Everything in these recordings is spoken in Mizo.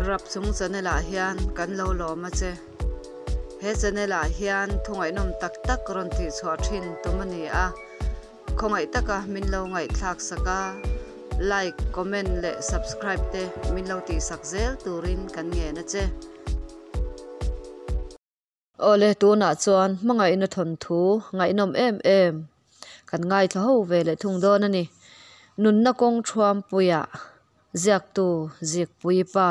Rapchung channel ah hian kan lo lawm a che. He channel ah hian thu ngaihnawm tak tak rawn tih chhuah thin tum a ni a. Khawngaih taka min lo ngaihthlak sak a, like, comment leh subscribe te min lo tih sak zel turin kan ngen a che. Awle tunah chuan hmangaihna thawnthu ngaihnawm em em kan ngaithla ho ve leh thung dawn a ni. Nunna kawng thuampuiah ziaktu Zikpui pa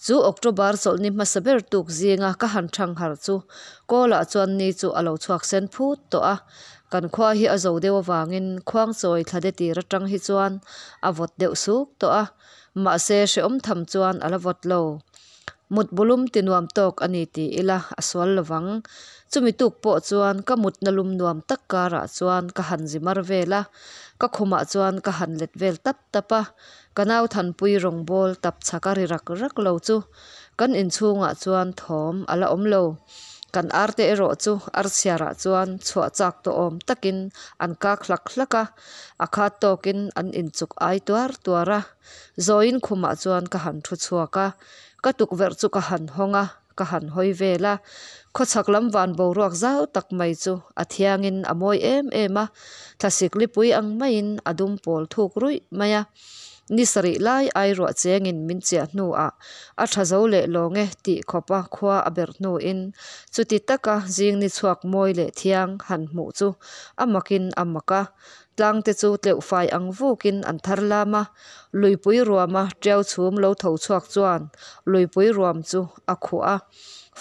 chu October chawlhni hmasa ber tuk zinga ka han thang harh chu kawlah chuan ni chu a lo chhuak sen phut tawh a, kan khua hi a zo deuh avangin khuangchawi thla de tir atang hi chuan a vawt deuh suk tawh a, mahse hrehawm tham chuan a la vawt lo. Mut bulum ti nuam tawk a ni ti ila a sual lovang. Chumi tuk pawh chuan ka mutna lum nuam tak karah chuan ka han zi mar vel a, ka khumah chuan ka han let vel tap tap a, ka nau Thanpui rawngbawl tap chhak a ri rak rak lo chu kan inchhungah chuan thawm a la awm lo. Kan arte erawh chu archhiarah chuan chhuah chak tawh awm takin an kak hlak hlak a, a khat tawkin an inchuk ai tuar tuar a. Zawiin khumah chuan ka han thu chhuak a, ka tukverh chu ka han hawng a, ka han hawi vel a. Khawchhak lam van boruak zau tak mai chu a thiangin a mawi em em a, thlasik lipui ang maiin a dum pawl thuk ruih mai a. Ni sarih lai ai ruah chengin min chiah hnuah a tha zo leh lawng e tih khawpa khua a berh hnuin chuti taka zing ni chhuak mawi leh thiang han hmuh chu a makin a mak a. Tlangte chu tleuh fai ang vukin an thar lam a, luipui ruama tiau chhum lo tho chhuak chuan luipui ruam chu a khuh a.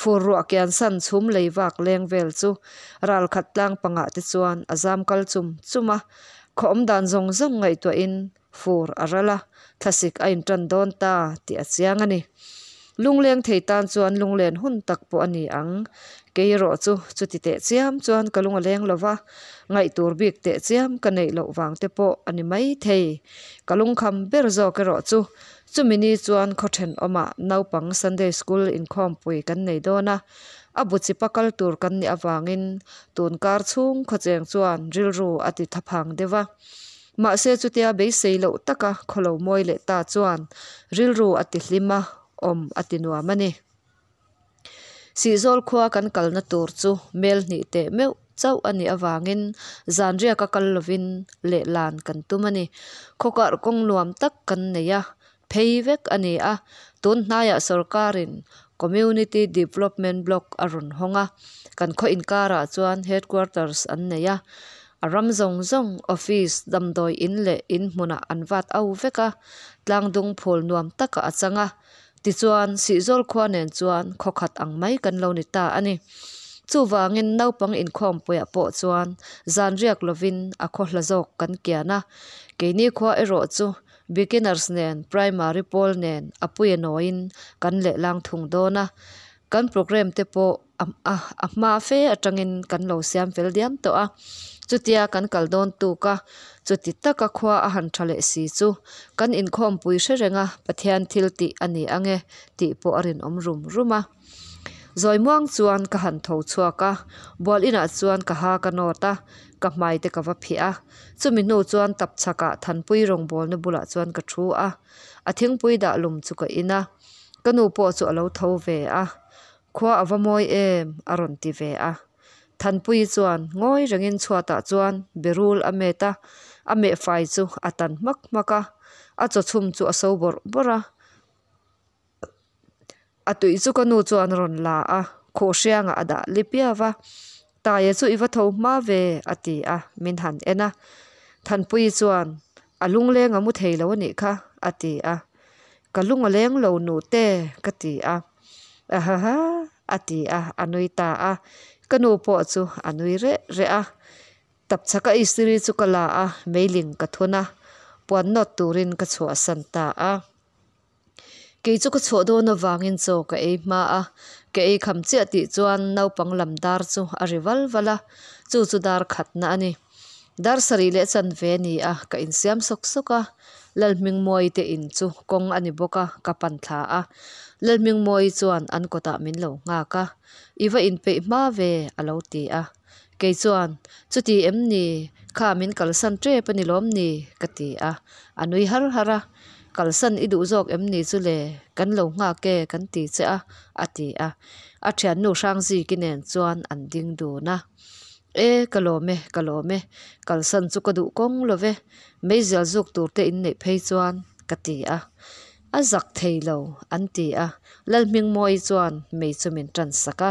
Fur ruah kian san chhum lei vak leng vel chu ral khat tlang pangah te chuan a zam kal chum chum a. Khaw awm dan zawng zawng ngaihtuahin fur a ral a, thlasik a intan dawn ta tih a chiang a ni. Lungleng thei tan chuan lunglen hun tak pawh a ni ang. Kei erawh chu chuti teh chiam chuan ka lung a leng lo va, ngaihtur bik teh chiam ka neih loh vang te pawh a ni mai thei. Ka lungkham ber zawk erawh chu chumi ni chuan khaw thenawmah naupang Sunday School inkhawmpui kan nei dawn a, a bu chipa kal tur kan nih avangin tun kar chhung khawcheng chuan rilru a ti thaphang deuh va. Mahse chutia beisei loh taka khawlo mawi leh ta chuan rilru a ti hlim a, awm a ti nuam a ni. Sihzawl khua kan kalna tur chu mel hnih teh meuh chauh a nih avangin zanriaka kal lovin lehlan kan tum a ni. Khawkar kawng nuam tak kan nei a, phei vek a ni a, tun hnaiah sorkarin Community Development Block a rawn hawng a, kan khaw inkarah chuan Headquarters an nei a, a ram zawng zawng office, damdawi in leh in hmunah an vat au vek a, tlangdung phul nuam takah a chang a, tichuan Sihzawl khua nen chuan khaw khat ang mai kan lo ni ta a ni. Chuvangin naupang inkhawmpuiah pawh chuan zan riak lovin a khaw hla zawk kan kian a, keini khua erawh chu Beginners nen, Primary pawl nen a pui a nawiin kan lehlang thung dawn a, kan programme te pawh a a a hma fe atangin kan lo siam fel diam tawh a, chutia kan kal dawn tuk a, chuti taka khua a han tha leh si chu kan inkhawmpui hre reng a, Pathian thil tih a ni ang e tih pawh a rinawm rum rum a. Zawi muang chuan ka han tho chhuak a, bual inah chuan ka ha ka nawt a, ka hmai te ka va phiah a. Chumi hnu chuan tap chhakah Thanpui rawngbawlna bulah chuan ka thu a, a thingpui dah lum chu ka in a. Ka nu pawh chu a lo tho ve a, Khua a va mawi em? a rawn ti ve a. Thanpui chuan ngawi rengin chhuatah chuan berul a met a, a mehfai chu a tan hmak hmak a, a chawchhum chu a so bawrh bawrh a. A tui chu ka nu chuan a rawn la a, khuh hriangah a dah li piau a, Taia chu i va tho hma ve a ti a, min han en a. Thanpuii chuan, A lungleng a mu thei lo a nih kha a ti a. Ka lung a leng lo nu te ka ti a. Ahaha a ti a, a nui ta a. Ka nu pawh chu a nui reh reh a. Tapchhaka istiri chu ka la a, meiling ka thun a, puan nawt turin ka chhuahsan ta a. Kei chu ka chhuah dawn avangin chaw ka ei hma a, ka ei kham chiah tih chuan naupang lam dar chu a ri val val a, chu chu dar khatna a ni. Dar sarih leh chanve a ni a, ka insiam sawk sawk a, Lalhmingmawii te in chu kawng a ni bawk a, ka pan thla a. Lalhmingmawii chuan an kawtah min lo nghak a, I va inpeih hma ve a lo ti a. Kei chuan, Chuti em ni? Kha min kalsan tep a ni lawm ni? ka ti a, a nui har har a. Kalsan i duh zawk em ni chu le? Kan lo nghak e kan ti che a, a ti a. A thiannu Hrangziki nen chuan an ding dun a. E, ka lawm e, ka lawm e, kalsan chu ka duh kawng lo ve, meizial zuk tur te in neih phei chuan, ka ti a. A zak thei lo, an ti a. Lalhmingmawii chuan mei chu min tan sak a.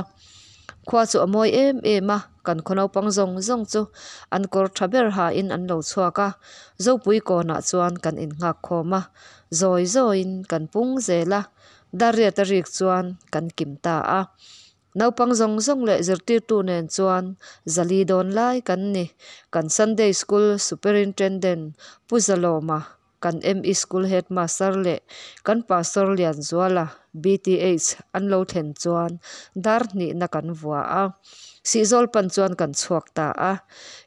Khua chu a mawi em em a, kan khaw naupang zawng zawng chu an kawr tha ber hain an lo chhuak a, Zopui kawnah chuan kan innghak khawm a, zawi zawiin kan pung zel a, Dariat a rik chuan kan kim ta a. Naupang zawng zawng leh zirtirtu nen chuan zali dawn lai kan ni. Kan Sunday School Superintendent Pu Zalawma Kan ME School Headmaster leh kan Pastor Lianzuala, BTH, an lo thlen chuan dar hnihna kan vua a. Sihzawl pan chuan kan chhuak ta a.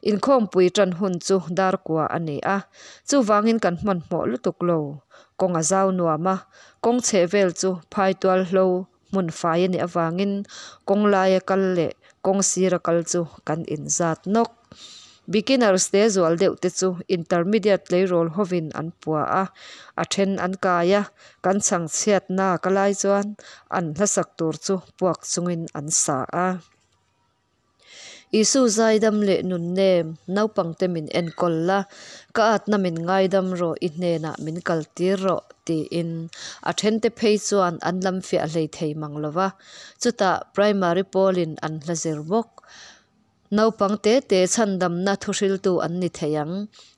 Inkhawmpui tan hun chu dar kua a ni a. Chuvangin kan hmanhmawh lutuk lo. Kawng a zau nuam a, kawng chheh vel chu phaitual hlo hmun fai a nih avangin kawng laia kal leh kawng sira kal chu kan inzat nawk. Beginners te zual deuh te chu intermediate tleirawl hovin an pua a, a then an kai a, kan chhang chhiatna ka lai chuan an hlasak tur chu puak chungin an sa a. Isu zaidam leh nunnem, naupangte min enkawl la, ka atna min ngaidam rawh, i hnenah min kaltir rawh, tiin a thente phei chuan an lam fiah hlei thei mang lo va. Chutah Primary pawlin an hla zir bawk. Naupang te te chhandamna thuhriltu an ni thei ang.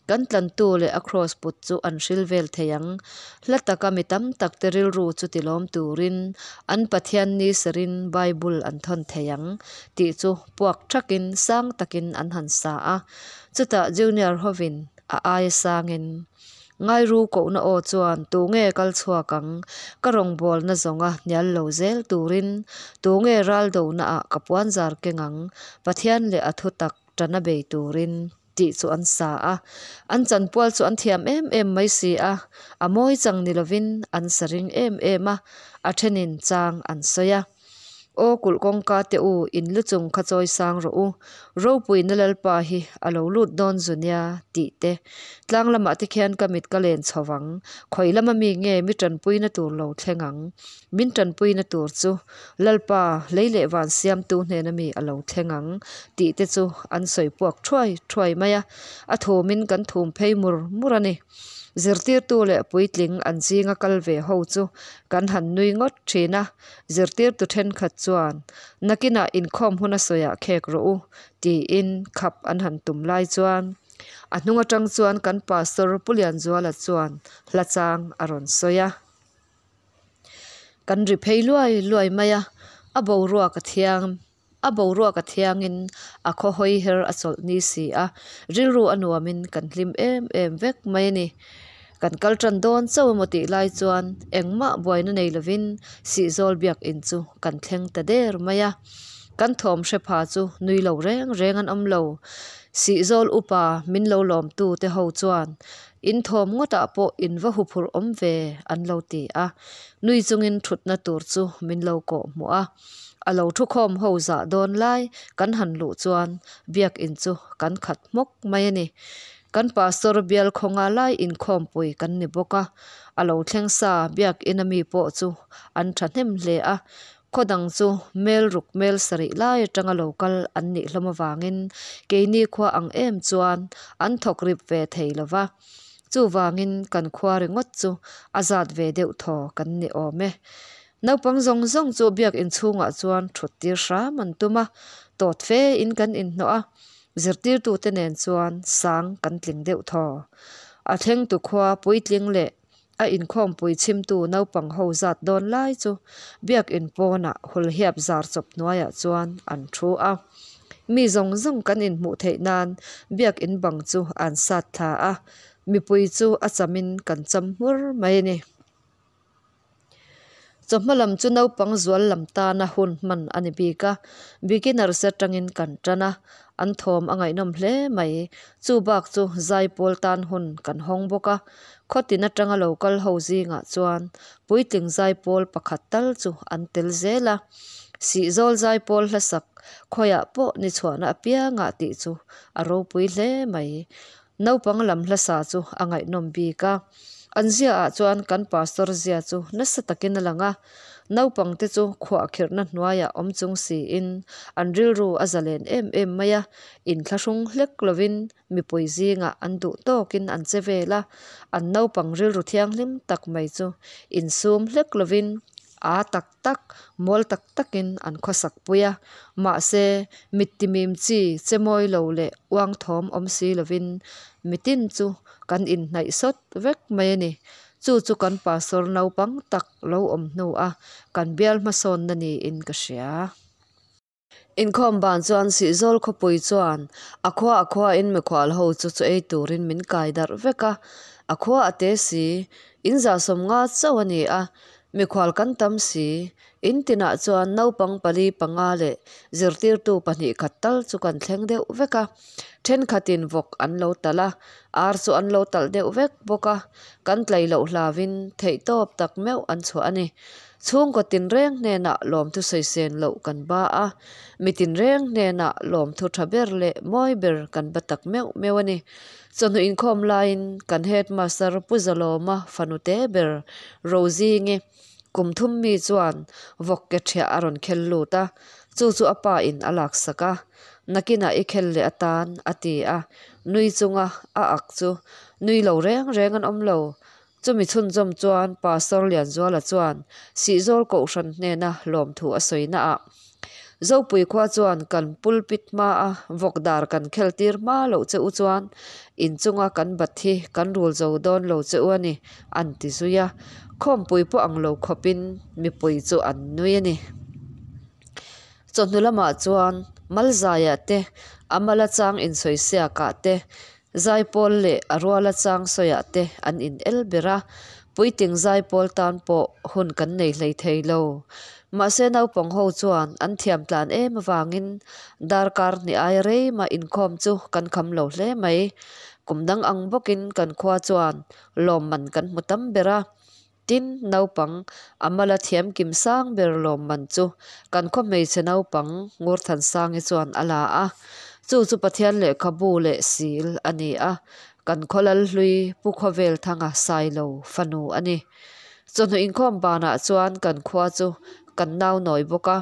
Kan tlantu leh a kraws put chu an hril vel thei ang. Hla taka mi tam tak te rilru chu tilawm turin an Pathian ni serin Bible an thawn thei ang tih chu puak thakin sang takin an han sa a. Chutah Junior hovin a aia sangin Ngairu kohna aw chuan tunge kal chhuak ang, ka rawngbawlna zawnga hnial lo zel turin tunge ral donaah ka puanzar keng ang, Pathian leh a thutak tana bei turin. Tih chu an sa a, an chanpual chu an thiam em em mai si a, a mawi chang ni lovin an sa ring em em a, a thenin chang an sawi a. Aw kulh kawngka te u, in lu chung kha chawi sang rawh u, ropuina Lalpa hi a lo lut dawn zu nia tih te, tlang lamah te khian ka mit ka len chho vang, khawi lama mi nge mi tanpuina tur lo thleng ang, min tanpuina tur chu Lalpa, lei leh van siamtu hnena mi a lo thleng ang tih te chu an sawi puak thuai thuai mai a, a thumin kan thum phei mur mur a ni. Zirtirtu leh puitling an zinga kal ve ho chu kan han nui ngawt thin a, zirtirtu thenkhat chuan, Nakinah inkhawm huna sawiah khek rawh u, tiin khap an han tum lai chuan a hnung atang chuan kan Pastor Pu Lianzuala chuan hla chang a rawn sawi a. Kan ri phei luai luai mai a, a boruak a thiang a boruak a thiangin a khaw hawi her a chawlh ni si a, rilru a nuamin kan hlim em em vek mai a ni. Kan kal tan dawn chauh emaw tih lai chuan engmah buaina nei lovin Sihzawl biakinn chu kan thleng ta der mai a, kan thawm hre pha chu nui lo reng reng an awm lo. Sihzawl upa min lo lawmtu te ho chuan In thawm ngawtah pawh in va huphurh awm ve, an lo ti a. Nui chungin thutna tur chu min lo kawh hmuh a. A lo thukhawm ho zah dawn lai kan han luh chuan biakin chu kan khat hmawk mai a ni. Kan pastor bial khawnga lai inkhawmpui kan ni bawk a, a lo thleng sa biakin ami pawh chu an thahnem hle a. Khaw dang chu mel ruk mel sarih lai atanga lo kal an nih hlawm avangin keini khua ang em chuan an thawk rip ve thei lo va. Chuvangin kan khua ringawt chu a zat ve deuh thaw kan ni awm e. Naupang zawng zawng chu biakin chhungah chuan thut tir hram an tum a, tawt fe in kan inhnawh a, zirtirtute nen chuan sang kan tling deuh thaw. A thlengtu khua puitling leh A inkhawmpui chhimtu naupang ho zat dawn lai chu biakin pawnah hulhiap zar chawp hnuaiah chuan an thu a. Mi zawng zawng kan inhmuh theih nan biakin bang chu an sat thla a, mipui chu a chamin kan cham hmur mai a ni. Chawhma lam chu naupang zual lam tana hun hman a ni bik a, beginners atangin kan tan a, an thawm a ngaihnawm hle mai. Chu bak chu zaipawl tan hun kan hawng bawk a, Khawtin atanga lo kal ho zingah chuan puitling zaipawl pakhat tal chu an tel zel a, Sihzawl zaipawl hlasak khawiah pawh ni chhuahna apiangah tih chu a ropui hle mai. Naupang lam hlasa chu a ngaihnawm bik a, An ziaah chuan kan pastor zia chu nasa takin a lang a, naupangte chu khuahkhirhna hnuaiah awm chung siin an rilru a zalen em em mai a, inthlahrung hlek lovin mipui zingah an duh tawkin an che vel a, an naupang rilru thianghlim tak mai chu insum hlek lovin aa tak tak, mawl tak takin an khawsak pui a, mahse mittimim chi che mawi lo leh uangthawm awm si lovin mitin chu kan inhnaih sawt vek mai a ni. Chu chu kan pastor naupang tak lo awm hnu a kan bial hmasawnna niin ka hria. Inkhawm ban chuan Sihzawl khawpui chuan a khua a khua in mikhual ho chu chaw ei turin min kai darh vek a, a khua a te si, in 150 chauh a ni a, mikhual kan tam si, in tinah chuan naupang pali panga leh zirtirtu pahnih khat tal chu kan thleng deuh vek a, thenkhatin vawk an lo talh a, ar chu an lo talh deuh vek bawk a, kan tlei loh hlauin theihtawp tak meuh an chhuah a ni. Chhungkaw tinreng hnenah lawmthu sawisên loh kan ba a, mi tinreng hnenah lawmthu tha ber leh mawi ber kan ba tak meuh meuh a ni. Chawhnu inkhawm laiin kan headmaster Pu Zalawma fanu te ber Rozingi kum thum mi chuan vawk ke ṭhiah a rawn khel lut a, chu chu a pa in a laksak a, nakinah i khel leh atan a ti a, nui chunga a ak chu nui lo reng reng an awm lo. Chumi chhunzawm chuan Pastor Lianzuala chuan Sihzawl Kohhran hnena lawmthu a sawi naah, Zopui khua chuan kan pulpit hmaa vawkdar kan kheltir hma loh che u chuan inchunga kan bat hi kan rul zo dawn lo che u a ni, an ti zui a. Khawmpui pawh ang lo khawpin mipui chu an nui a ni. Chawhnu lamah chuan Malzaiah te, Amala chang insawi-siakah te, Zaipawl leh a ruala chang sawiah te an in el ber a, puitling zaipawl tan pawh hun kan nei hlei thei lo. Mahse naupang ho chuan an thiam tlan em avangin darkar hnih aia rei mah inkhawm chu kan kham lo hle mai. Kum dang ang bawkin kan khua chuan lawmman kan hmu tam ber a. Tin, naupang a mala thiam kim sang ber lawmman chu kan khaw hmeichhe naupang Ngurthansangi chuan a la a. Chu chu Pathian lehkhabu leh sil a ni a, kan khaw Lalhlui Pu Khawvelthanga Sailo fanu a ni. Chawhnu inkhawm banah chuan kan khua chu kan nau nawi bawk a.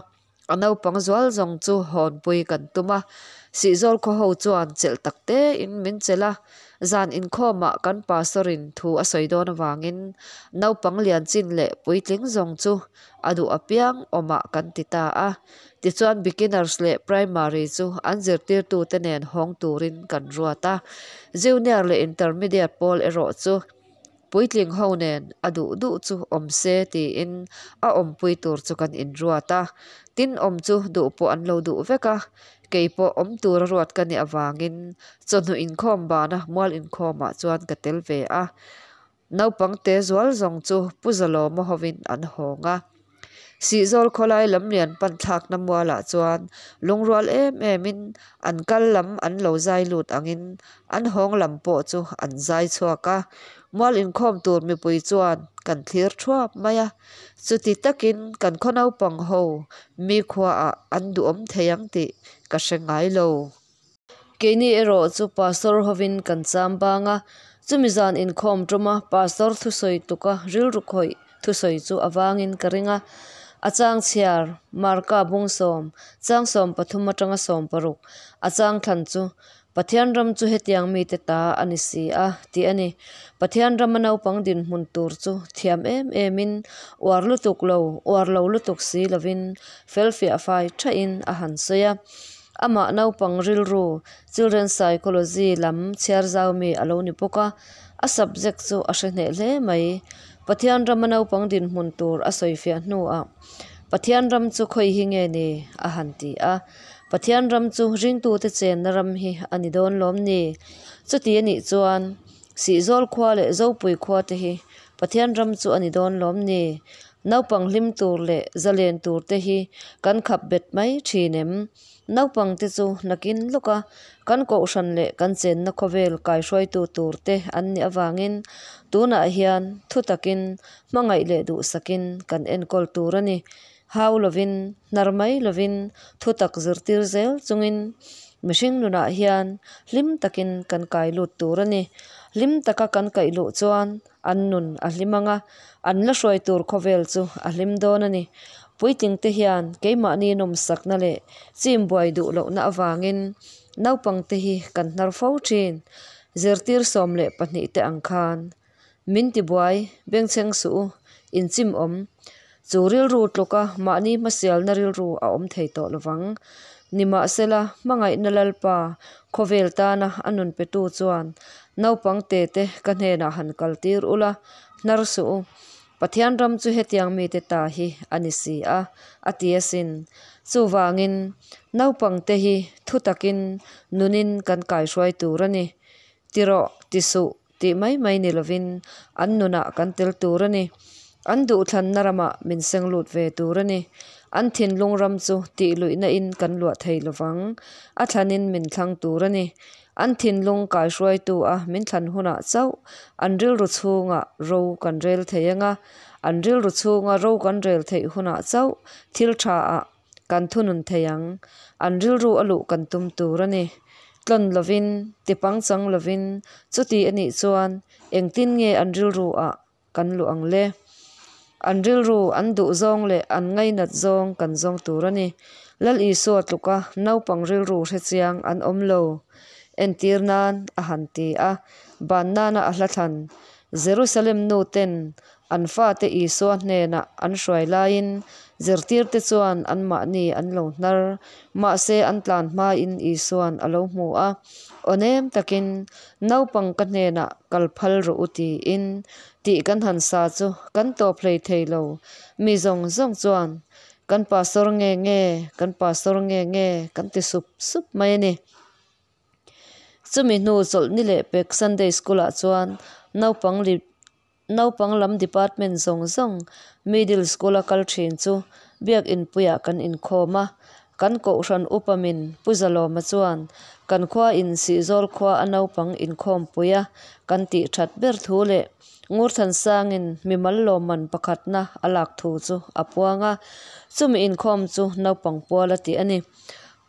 A naupang zual zawng chu hawnpui kan tum a, Sihzawl khaw ho chuan chelh tak tein min chelh a, zan inkhawmah kan pastor-in thu a sawi dawn avangin naupang lian chin leh puitling zawng chu a duh apiang awmah kan ti ta a. Tichuan beginners leh primary chu an zirtirtute nen hawng turin kan ruat a, junior leh intermediate pawl erawh chu Puitling ho nen a duh duh chu awm se tiin a awmpui tur chu kan inruat a, tin awm chu duh pawh an lo duh vek a, kei pawh awm tura ruat ka nih avangin chawhnu inkhawm bana mual inkhawmah chuan ka tel ve a, naupang te zual zawng chu Pu Zalawma hovin an hawng a. Sihzawl khawlai lamlian pan thlakna mualah chuan lungrual em emin an kal lam an lo zai lut angin an hawng lam pawh chu an zai chhuak a. Mual inkhawm tur mipui chuan kan thlir thuap mai a, chuti takin kan khaw naupang ho mi khuaah an duhawm thei ang tih ka hre ngai lo. Keini erawh chu Pastor hovin kan cham bang a, chumi zan inkhawm tuma Pastor thusawi tuka rilru khawih thusawi chu a vangin ka ring a. A chang chhiar, Marka bung sawm, chang 13 atanga 16, a chang thlan chu, Pathian ram chu hetiang mite ta a ni si a, tih a ni. Pathian rama naupang dinhmun tur chu thiam em emin, uar lutuk lo, uar lo lutuk si lovin, felfiah fai thain a han sawi a. Amah naupang rilru, Children Psychology, lam chhiar zau mi a lo ni bawk a, a subject chu a hre hneh hle mai. Pathian rama naupang dinhmun tur a sawifiah hnuah, Pathian ram chu khawi hi nge ni? a han ti a. Pathian ram chu ringtute chenna ram hi a ni dawn lawm ni? Chuti a nih chuan, Sihzawl khua leh Zopui khua te hi Pathian ram chu a ni dawn lawm ni? Naupang hlim tur leh zalen tur te hi kan khap bet mai thin em? Naupang te chu nakin lawka kan kohhran leh kan chenna khawvel kaihruaitu tur te an nih avangin tunah hian thu takin hmangaih leh duhsakin kan enkawl tur a ni. Hau lovin, hnar mai lovin, thutak zirtir zel chungin. Mihring nunah hian hlim takin kan kai lut tur a ni. Hlim taka kan kaih luh chuan an nun a hlim ang a, an la hruai tur khawvel chu a hlim dawn a ni. Puitlingte hian keimahni nawmsakna leh chim buai duh lohna avangin naupangte hi kan hnar fo thin. Zirtir 12 te ang khan min tibuai bengchheng suh u, inchim awm. Chu rilru tluka mahni hmasialna rilru a awm thei tawh lovang. Nimahsela, hmangaihna Lalpa khawvel tana a nun petu chuan naupang te te ka hnenah han kaltir ula, hnar suh u. Pathian ram chu hetiang mite ta hi a ni si a, a ti asin. Chuvangin, naupangte hi thu takin nunin kan kaihruai tur a ni. Ti rawh, ti suh tih mai mai ni lovin an nunah kan tel tur a ni. An duhthlanna ramah min seng lut ve tur a ni. An thinlung ram chu tih luihna in kan luah thei lovang. A thlanin min thlang tur a ni. An thinlung kaihruaitu a min thlan hunah chauh an rilru chhungah ro kan rel thei ang a, an rilru chhunga ro kan rel theih hunah chauh thil tha ah kan thunun thei ang. An rilru a luh kan tum tur a ni. Tlawn lovin, ti pangchang lovin, chuti a nih chuan engtin nge an rilru ah kan luh ang le? An rilru, an duh zawng leh an ngainat zawng kan zawng tur a ni. Lal Isua tluka naupang rilru hre chiang an awm lo. Entir nan a han ti a, ban nana a hla thlan. Jerusalem nu ten an fate Isua hnenah an hruai laiin zirtirte chuan anmahni an lo hnar. Mahse an tlan hmain Isua'n a lo hmu a, Aw nem takin naupang ka hnenah kal phal rawh u tiin tih kan han sa chu kan tawp hlei thei lo. Mi zawng zawng chuan kan pastor nge nge, kan pastor nge nge kan ti sup sup mai a ni. Chumi hnu chawlhni leh pek Sunday School ah chuan naupang Naupang lam department zawng zawng Middle School a kal thin chu Biakinpuiah kan inkhawm a. Kan Kohhran upa min Pu Zalawma chuan kan khua in Sihzawl khua a naupang inkhawmpui a kan tih that ber thu leh Ngurthansangin mimal lawmman pakhatna a lak thu chu a puang a. Chumi inkhawm chu naupang pual a tih a ni.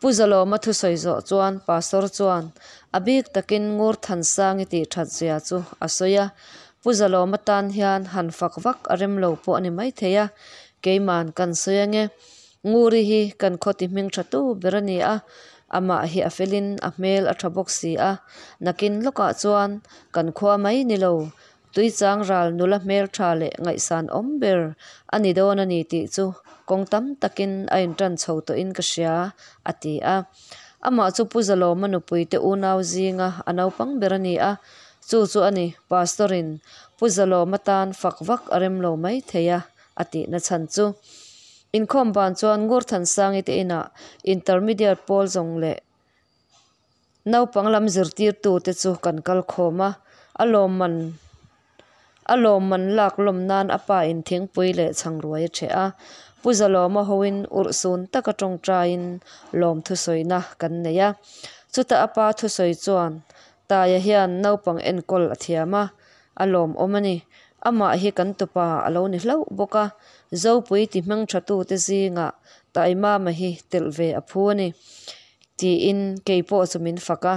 Pu Zalawma thusawi zawh chuan Pastor chuan a bik takin Ngurthansangi tih that zia chu a sawi a, Pu Zalawma tan hian han fak vak a rem lo pawh a ni maithei a, keiman kan sawi ange. Nguri hi kan khaw ti hming tha tu ber a ni a, amah hi a felin a hmel a tha bawk si a, nakin lawkah chuan kan khua mai ni lo, Tuichang ral nula hmeltha leh ngaihsan awm ber a ni dawn a ni tih chu kawng tam takin a intan chho tawhin ka hria, a ti a. Amah chu Pu Zalawma nupuite unau zinga a naupang ber a ni a, chu chu a ni, Pastor-in Pu Zalawma tan fak vak a rem lo mai thei a, a tihna chhan chu. Inkhawm ban chuan Ngurthansangi te inah Intermediate pawl zawng leh Naupang lam zirtirtute chu kan kal khawm a, a lawmman a lawmman lak lawm nan a pa in thingpui leh chhangruai a ṭheh a. Pu Zalawma hoin urhsun taka ṭawngṭaiin lawm thusawina kan nei a. Chutah a pa thusawi chuan Taia hian naupang enkawl a thiam a, a lawmawm a ni. Amah hi kan tupa a lo ni hlauh bawk a, Zopui ti hmingṭhatute zingah Taimama hi telh ve a phu a ni. Tiin kei pawh chu min fak a,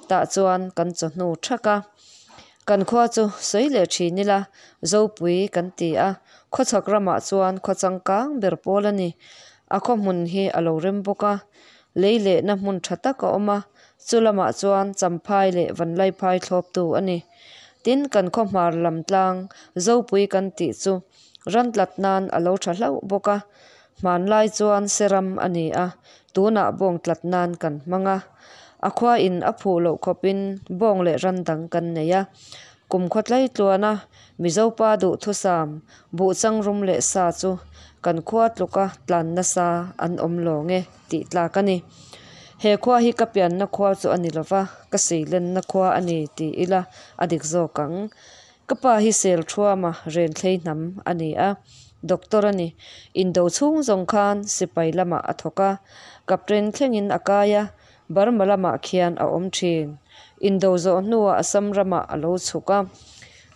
tah chuan kan chawhnu thak a. Kan khua chu sawi leh thin ila, Zopui kan ti a, khawchhak ramah chuan khaw changkang ber pawl a ni. A khaw hmun hi a lo rem bawk a, lei lehna hmun tha tak a awm a, chu lamah chuan Champhai leh Vanlaiphai thlawptu a ni. Tin, kan khaw hmar lam tlang Zopui kan tih chu ran tlat nan a lo tha hlauh bawk a, Hmanlai chuan seram a ni a, tunah bawng tlat nan kan hmang a. A khua in a phuh loh khawpin bawng leh ran dang kan nei a. Kum khaw tlai tluana Mizopa duhthusam buhchang rum leh sa chu kan khua tluka tlan nasa an awm lawng e tih tlak a ni. He khua hi ka pianna khua chu a ni lova, ka seilenna khua a ni ti ila a dik zawk ang. Ka pa hi sel thuama Renthlei hnam a ni a, doctor a ni. Indo chhung zawng khan sipai lamah a thawk a, Captain thlengin a kai a, Burma lamah khian a awm thin. Indo zawh hnuah Assam ramah a lo chhuk a.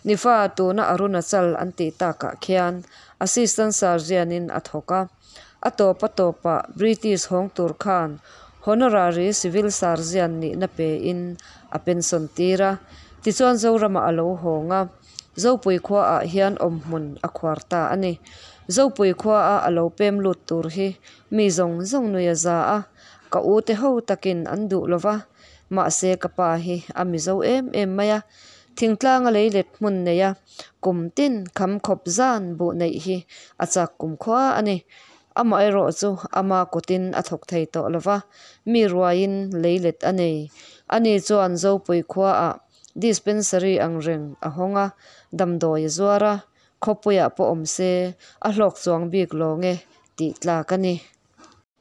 Nifa tuna Arunachal an tih takah khian Assistant Surgeon-in a thawk a. A tawp a tawpah British hawng tur khan Honorary Civil Surgeon nihna pein a pension tir a. Tichuan Zoramah a lo hawng a, Zopui khuaah hian awmhmun a khuar ta a ni. Zopui khuaa a lo pem lut tur hi mi zawng zawng nui a za a, ka u te ho takin an duh lo va, mahse ka pa hi a Mizo em em mai a, thingtlanga leilet hmun neia kum tin kham khawp zan buh neih hi a chak kumkhua a ni. Amaherawh chu ama kutin a thawk thei tawh lo va, mi ruaiin leilet a nei. Ani chuan Zopui khuaah Dispensary ang reng a hawng a, damdawi a zuar a, khawpuiah pawh awm se a hlawk chuang bik lawng e tih tlak a ni.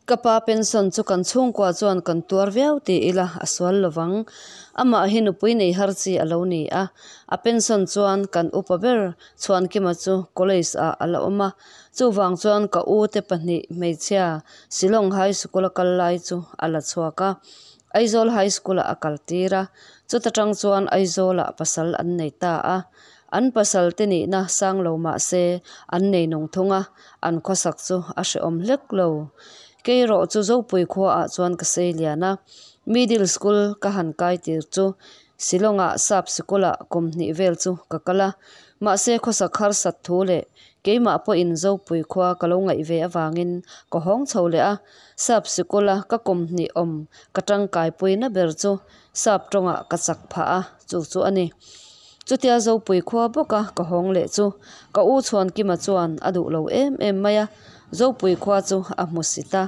Ka pa pension chu kan chhungkua chuan kan tuar viau ti ila a sual lo vang. Amah hi nupui nei har chi a lo ni a, a pension chuan kan upa ber Chhuankima chu college ah a la awm a, chuvang chuan ka u te pahnih hmeichhia Shillong High School a kal lai chu a la chhuak a, Aizawl High School ah a kal tir a, chuta tang chuan Aizawl ah pasal an nei ta a. An pasal te nihna sang lo mah se an nei nung thung a, an khawsak chu a hrehawm hlek lo. Kei erawh chu Zopui khua ah chuan ka sei lian a, Middle School ka han kai tir chu Shillong ah sap sikul ah kum hnih vel chu ka kal a, mahse khawsak harsat thu leh keimah pawhin Zopui khua ka lo ngaih ve avangin ka hawng chho leh a, Sap sikula ka kum hnih awm ka tangkaipuina ber chu sap tawngah ka chak phah a, chu chu a ni. Chutia Zopui khua bawka ka hawng leh chu ka u Chhuankima chuan a duh lo em em mai a, Zopui khua chu a hmu sit a,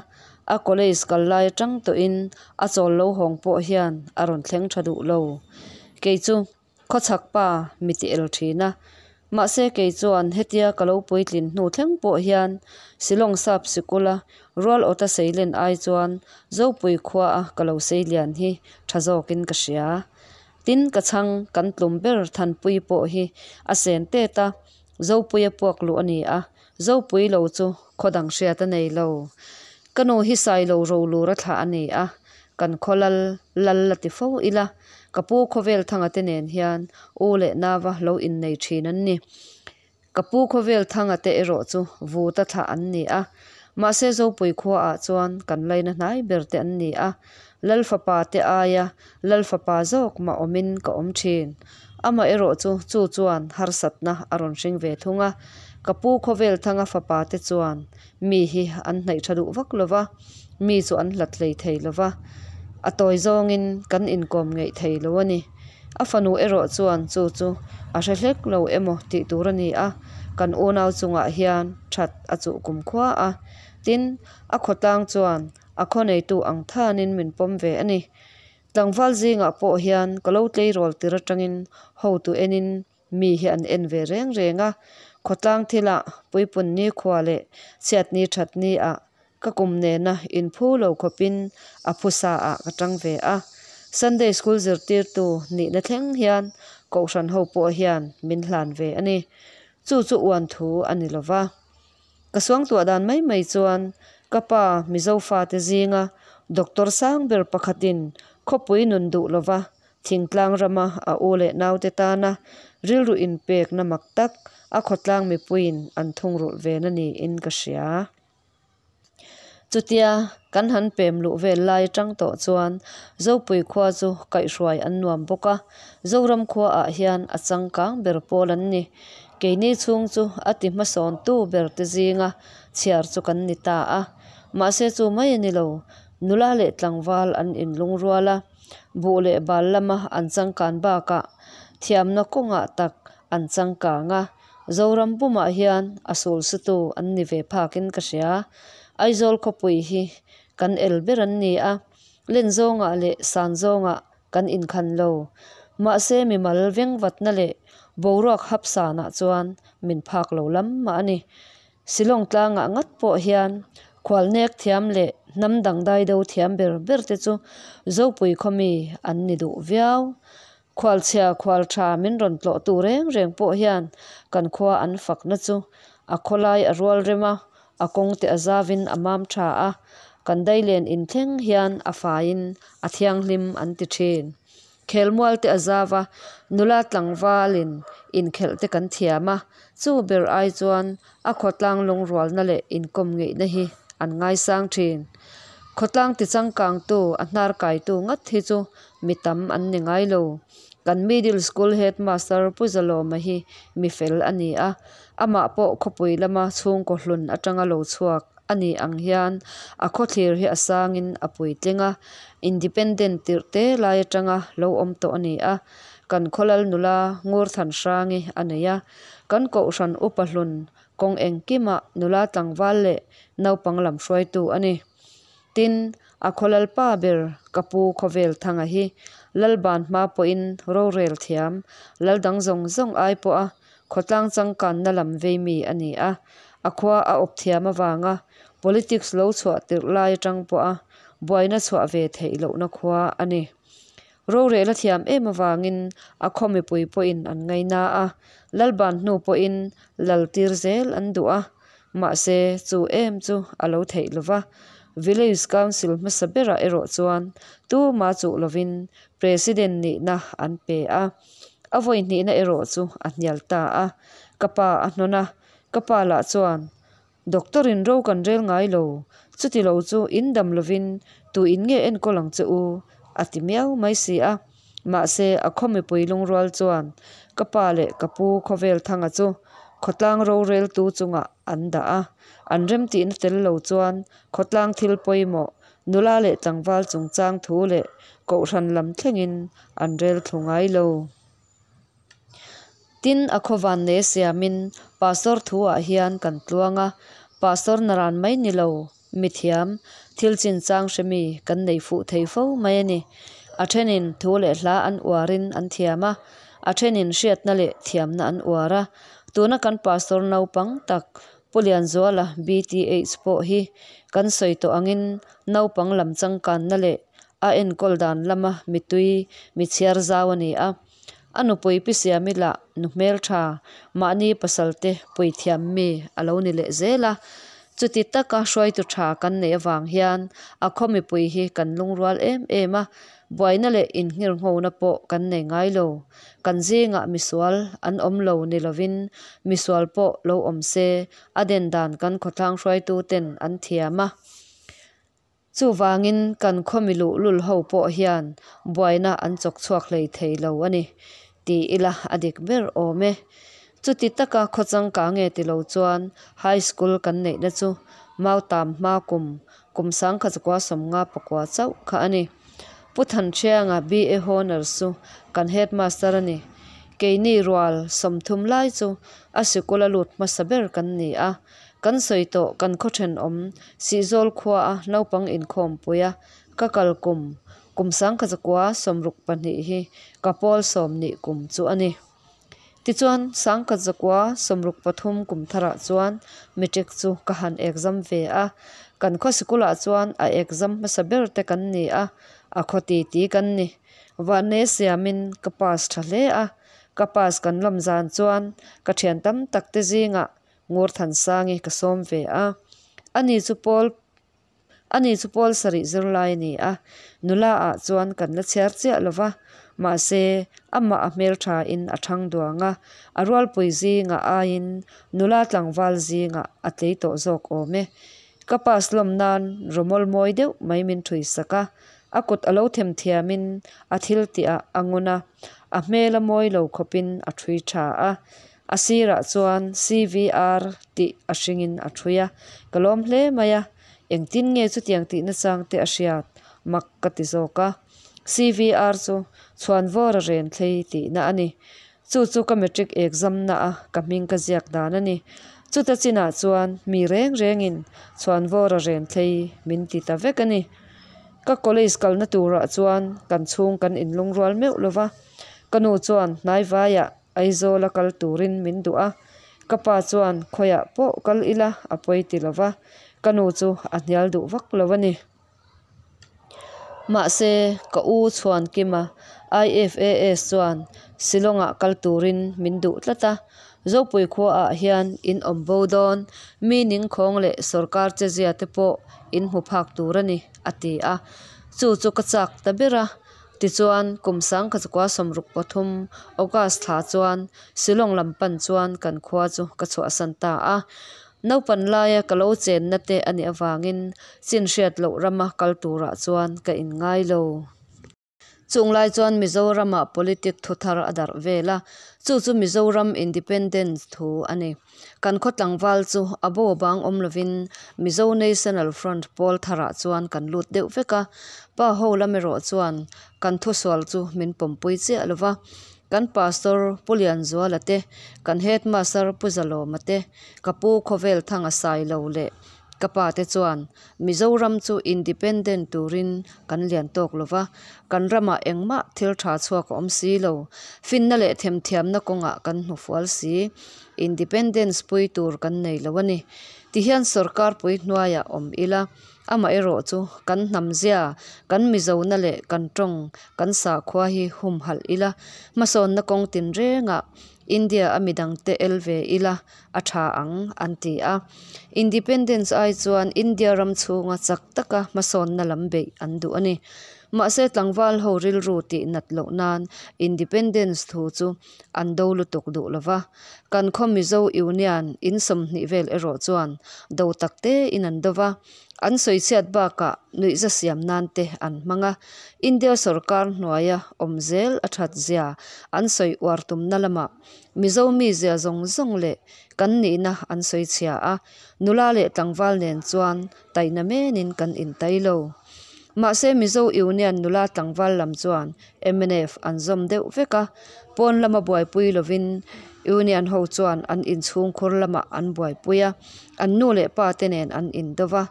a college kal lai atang tawhin a chawl lo hawng pawh hian a rawn thleng tha duh lo. Kei chu Khawchhak pa mi ti el thin a, mahse kei chuan hetia ka lo puitlin hnu thleng pawh hian Shillong sap sikula rual awta seilen ai chuan Zopui khuaa ka lo seilian hi tha zawkin ka hria. Tin ka chhang kan tlum ber Thanpui pawh hi a sen tet a, Zopuia puak luh a ni a, Zopui lo chu khaw dang hriat a nei lo. Ka nu hi Sailo rolur a thlah a ni a, kan khaw lal lal la ti fo ila, ka pu khawvel thanga te nen hian u leh nava lo innei thin an ni. Ka pu khawvel thanga te erawh chu vuta thlah an ni a, mahse Zopui khuaah chuan kan laina hnai ber te an ni a, Lal fapa te aia Lal fapa zawk mah awmin ka awm thin. Amaherawh chu chu chuan harsatna a rawn hring ve thung a, ka pu khawvel thanga fapa te chuan Mi hi an hnaih tha duh vak lo va, mi chu an hlat hlei thei lo va, a tawi zawngin kan inkawm ngeih thei lo a ni. A fanu erawh chuan chu chu a hre hlek lo emaw tih tur a ni a, kan unau chungah hian that a chuh kumkhua a. Tin, a khawtlang chuan a khawneitu ang thanin min pawm ve a ni. Tlangval zingah pawh hian ka lo tleirawl tir atangin hotu enin Mi hi an en ve reng reng a, khawtlang thilah puipun nikhua leh chhiatni thatni ah ka kum nena inphu lo khawpin a phusa ah ka tang ve a. Sunday School zirtirtu nihna thleng hian Kohhran ho pawh hian min hlan ve a ni. Chu chu uan thu a ni lova. Ka suangtuah dan mai mai chuan ka pa Mizo fate zinga Doctor sang ber pakhatin khawpui nun duh lova Thingtlang rama a u leh naute tana rilru inpekna mak tak a khawtlang mipuiin an thungrulh ve na niin ka hria. Chutia kan han pem luh vel lai atang tawh chuan Zopui khua chu kaihhruai an nuam bawk a, Zoram khuaah hian a changkang ber pawl an ni. Keini chhung chu a ti hmasawntu ber te zinga chhiar chu kan ni ta a. Mahse chu mai a ni lo, nula leh tlangval an inlungrual a. Buh leh bal lama an changkan bakah thiamna kawngah tak an changkang a, Zoram pumah hian a sul sutu an ni ve phakin ka hria. Aizawl khawpui hi kan el ber an ni a, len zawngah leh san zawngah kan inkhan lo. Mahse mimal vengvatna leh boruak hap sanah chuan min phak lo lam mah a ni. Shillong tlangah ngat pawh hian khualnek thiam leh hnam dangdai do thiam ber ber te chu Zopui khawmi an ni duh viau. Khualchhia khual tha min rawn tlawh tu reng reng pawh hian kan khua an fakna chu a khawlai a rual rem a, a kawng te a zavin a mam tha a, kan dailen inthleng hian a faiin a thianghlim an ti thin. Khelmual te a zau a, nula tlangvalin inkhelh te kan thiam a, chu ber ai chuan a khawtlang lungrualna leh inkawm ngeihna hi an ngaisang thin. Khawtlang tichangkangtu, a hnar kaitu ngat hi chu mi tam an ni ngai lo. Kan Middle School Headmaster Pu Zalawma hi mi fel a ni a, amah pawh khawpui lama chhungkaw hlun atanga lo chhuak a ni ang hian a khawthlir hi a sangin a puitling a, independent tirh te lai atanga lo awm tawh a ni a. Kan khawlal nula Ngurthanhrangi a nei a, kan kohhran upa hlun kawng engkima nula tlangval leh naupang lam hruaitu a ni. Tin, a khawlal pa ber ka pu Khawvel Thanga hi Lalban hma pawhin rorel thiam, lal dang zawng zawng ai pawha khawtlang changkanna lam vei mi a ni a. A khua a awp thiam avanga politics lo chhuah tirh lai atang pawha buaina chhuah ve theih lohna khua a ni. Rorel a thiam em avangin a khaw mipui pawhin an ngaina a, Lalban hnu pawhin lal tir zel an duh a, mahse chu em chu a lo theih lo va. Village Council hmasa berah erawh chuan tuma chuh lovin President nihna an pe a, a vawi hnihna erawh chu a hnial ta a, ka pa a hnawn a, ka pa lah chuan Doctor in ro kan rel ngai lo, chuti lo chu in dam lovin tu in nge enkawl ang che u? a ti miau mai si a. Mahse a khaw mipui lungrual chuan ka pa leh ka pu khawvel thanga chu khawtlang roreltu chungah an dah a, an remtihna tel lo chuan khawtlang thil pawimawh, nula leh tlangval chungchang thu leh kohhran lam thlengin an rel thlu ngai lo. Tin, a khawvan nei siamin Pastor thu-ah hian kan tluang a, Pastor naran mai ni lo, mithiam, thil chinchang hre mi kan nei fuh thei fo mai a ni. A thenin thu leh hla an uarin an thiam a, a thenin hriatna leh thiamna an uar a. Tuna kan Pastor naupang tak Pu Lianzuala BTH pawh hi kan sawi tawh angin naupang lam changkanna leh a enkawl dan lama mitui mi chhiar zau a ni a. A nupui Pi Siami lah nu hmeltha, mahni pasalte puithiam mi a lo ni leh zel a. Chuti taka hruaitu tha kan neih avang hian a khaw mipui hi kan lungrual em em a, buaina leh inngirnghona pawh kan nei ngai lo. Kan zingah misual an awm lo ni lovin misual pawh lo awm se a den dan kan khawtlang hruaitu ten an thiam a. Chuvangin kan khaw mi luhlul ho pawh hian buaina an chawk chhuak hlei thei lo a ni ti ila a dik ber awm e. Chuti taka khaw changkang nge ti lo chuan High School kan neihna chu Mautam hma kum kum sangkhat zakua 54 chauh kha a ni. Pu Thanhrianga BA Honours chu kan Headmaster a ni. Keini rual 30 lai chu a sikul a lut hmasa ber kan ni a. Kan sawi tawh kan khaw thenawm Sihzawl khua a naupang inkhawmpui a ka kal kum kum 1962 hi ka pawl 10 kum chu a ni. Tichuan 1963 kum tharah chuan matric chu ka han exam ve a, kan khaw sikulah chuan a exam hmasa ber te kan ni a, a khaw titi kan ni. Vanneia siamin ka pass tha hle a, ka pass kan lawm zan chuan ka thian tam tak te zingah Ngurthansangi ka sawm ve a, ani chu pawl ani chu pawl sarih zirlai a ni a, nula ah chuan kan la chhiar chiah lo va, mahse amah a hmeltha in a thang duang a, a rualpui zingah aiin nula tlangval zingah a tlei tawh zawk awm e. Ka pass lawm nan rawmawl mawi deuh mai min thui sak a, a kut a lo them thiamin a thil tih ah a ngun a, a hmel a mawi lo khawpin a thui tha a, A sirah chuan CVR tih a hringin a thui a, ka lawm hle mai a, engtin nge chutiang tih nachang te a hriat mak ka ti zawk a. CVR chu chhuanvawr a ren thlei tihna a ni. Chu chu ka matric exam na a ka hming ka ziak dan a ni. Chuta chinah chuan mi reng rengin chhuanvawr a ren thlei min ti ta vek a ni. Ka college kalna turah chuan kan chhung kan inlungrual meuh lova, ka nu chuan hnaivaiah Aizawla kal turin min duh a, ka pa chuan khawiah pawh kal ila a pawi ti lo va, ka nu chu a hnial duh vak lo a ni. Mahse, ka u Chhuankima, IFAS chuan Shillong-ah kal turin min duh tlat a, Zopui khuaah hian in awm bo dawn, mi ningkhawng leh sawrkar chezia te pawh in hmu phak tur a ni, a ti a. Chu chu ka chak ta ber a. Tichuan, kum 1963 August thla chuan Shillong lam pan chuan kan khua chu ka chhuahsan ta a. Naupan laia ka lo chenna te a nih avangin chin hriat loh rama kal turah chuan ka inngai lo. Chung lai chuan Mizoramah politic thu thar a darh vel a, chu chu Mizoram Independence thu a ni. Kan khaw tlangval chu a bo bang awm lovin Mizo National Front pawl tharah chuan kan lut deuh vek a, pa ho lam erawh chuan kan thusual chu min pawmpui chiah lo va. Kan Pastor Pu Lianzuala te, kan Headmaster Pu Zalawma te, ka pu Khawvel Thanga Sailo leh ka pa te chuan Mizoram chu Independent turin kan lian tawk lo va, kan ramah engmah thil tha chhuak a awm si lo, finna leh themthiamna kawngah kan hnufual si, Independence pui tur kan nei lo a ni. Tihian sorkar pui hnuaiah awm ila, Amaherawh chu kan hnamzia, kan Mizona leh kan tawng, kan sakhua hi humhalh ila, hmasawnna kawng tinrengah India a midangte el ve ila a tha ang, an ti a. Independence ai chuan India ram chhunga chak taka hmasawnna lam beih an duh a ni. Mahse tlangval ho rilru tih nat loh nan Independence thu chu an do lutuk duh lo va. Kan khaw Mizo Union in 20 vel erawh chuan do tak tein an do va. An sawichhiat bakah nuihza siam nan te an hmang a, India sorkar hnuaia awm zel a that zia an sawi uar tumna lamah Mizo mizia zawng zawng leh kan nihna an sawichhia a, nula leh tlangval nen chuan taina menin kan intai lo. Mahse Mizo Union nula tlangval lam chuan mnf an zawm deuh vek a, pawn lama buaipui lovin Union ho chuan an inchhungkhur lamah an buaipui a, an nu leh pa te nen an indo va,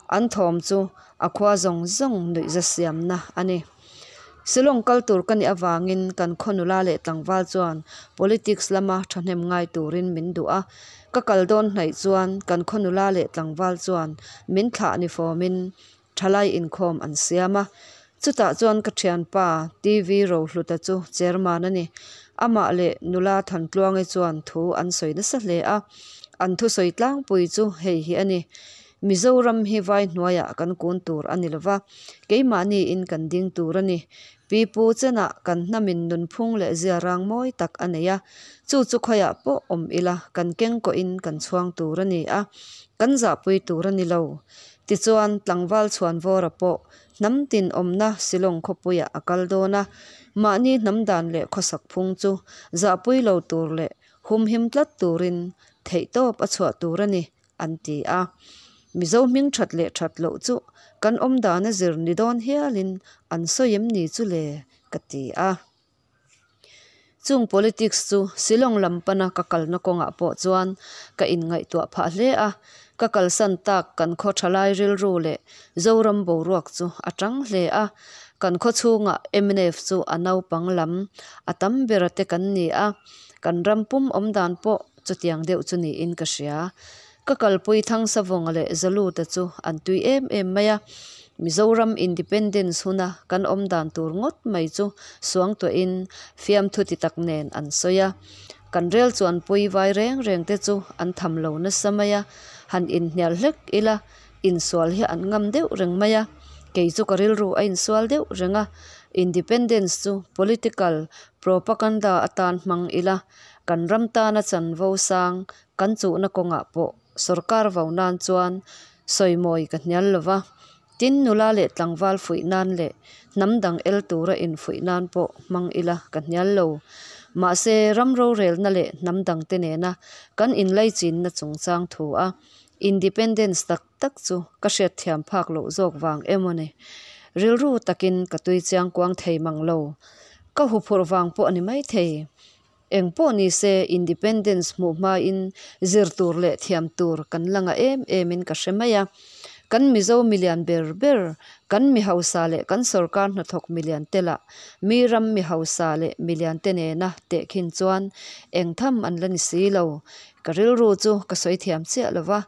an thawm chu a khua zawng zawng nuihza siamna a ni. Shillong kal tur ka nih avangin kan khaw nula leh tlangval chuan politics lama thahnem ngai turin min duh a, ka kal dawn hnaih chuan kan khaw nula leh tlangval chuan min thlah ni fawmin thalai inkhawm an siam a, chutah chuan ka thianpa TV Rohluta chu chairman a ni. Amah leh nula Thantluangi chuan thu an sawi nasa hle a, an thusawi tlangpui chu hei hi a ni, Mizoram hi vai hnuaiah kan kun tur a ni lova, keimahniin kan ding tur a ni. Pi pu chenah kan hnamin nunphung leh ziarang mawi tak a nei a, chu chu khawiah pawh awm ila kan kengkawhin kan chhuang tur a ni a, kan zahpui tur a ni lo. Tichuan, tlangval Chhuanvawra pawh hnam tin awmna Shillong khawpuiah a kal dawn a, mahni hnam dan leh khawsak phung chu zahpui lo tur leh humhim tlat turin theihtawp a chhuah tur a ni, an ti a. Mizo hming that leh that loh chu kan awm dan a zir ni dawn hialin an sawi em ni chu le? ka ti a. Chung politics chu Shillong lam pana ka kalna kawngah pawh chuan ka inngaihtuah phah hle a, ka kalsan tak kan khaw thalai rilru leh Zoram boruak chu a tang hle a, kan khaw chhungah mnf chu a naupang lam a tam bera te kan ni a, kan ram pum awmdan pawh chutiang deuh chu niin ka hria. Ka kalpui Thangsavawnga leh Zaluta chu an tui em em mai a, Mizoram Independence huna kan awm dan tur ngawt mai chu suangtuahin fiamthu ti tak nen an sawi a. Kan rel chuanpui vai reng reng te chu an tham lo nasa mai a, han inhnial hlek ila insual hi an ngam deuh reng mai a, kei chu ka rilru a insual deuh reng a, Independence chu political propaganda atan hmang ila kan ram tana chanvo sang Kan chuhna kawngah pawh sorkar vo nan chuan sawimawi ka hnial lo va, tin nula leh tlangval fuih nan leh hnam dang el tura infuih nan pawh hmang ila ka hnial lo. Mahse, ram rorelna leh hnam dangte nena kan inlaichinna chungchang thu a independence tak tak chu ka hriatthiam phak loh zawk vang emaw ni. Rilru takin ka tui chiangkuang thei mang lo. Ka huphurh vang pawh a ni maithei. Eng pawh ni se, Independence hmuh hmain zir tur leh thiam tur kan la ngah em emin ka hre mai a. Kan Mizo milian ber ber, kan mi hausa leh kan sorkar hnathawk milian te lah mi ram mi hausa leh milian te nena tehkhin chuan eng tham an la ni si lo. Ka rilru chu ka sawi thiam chiah lo va,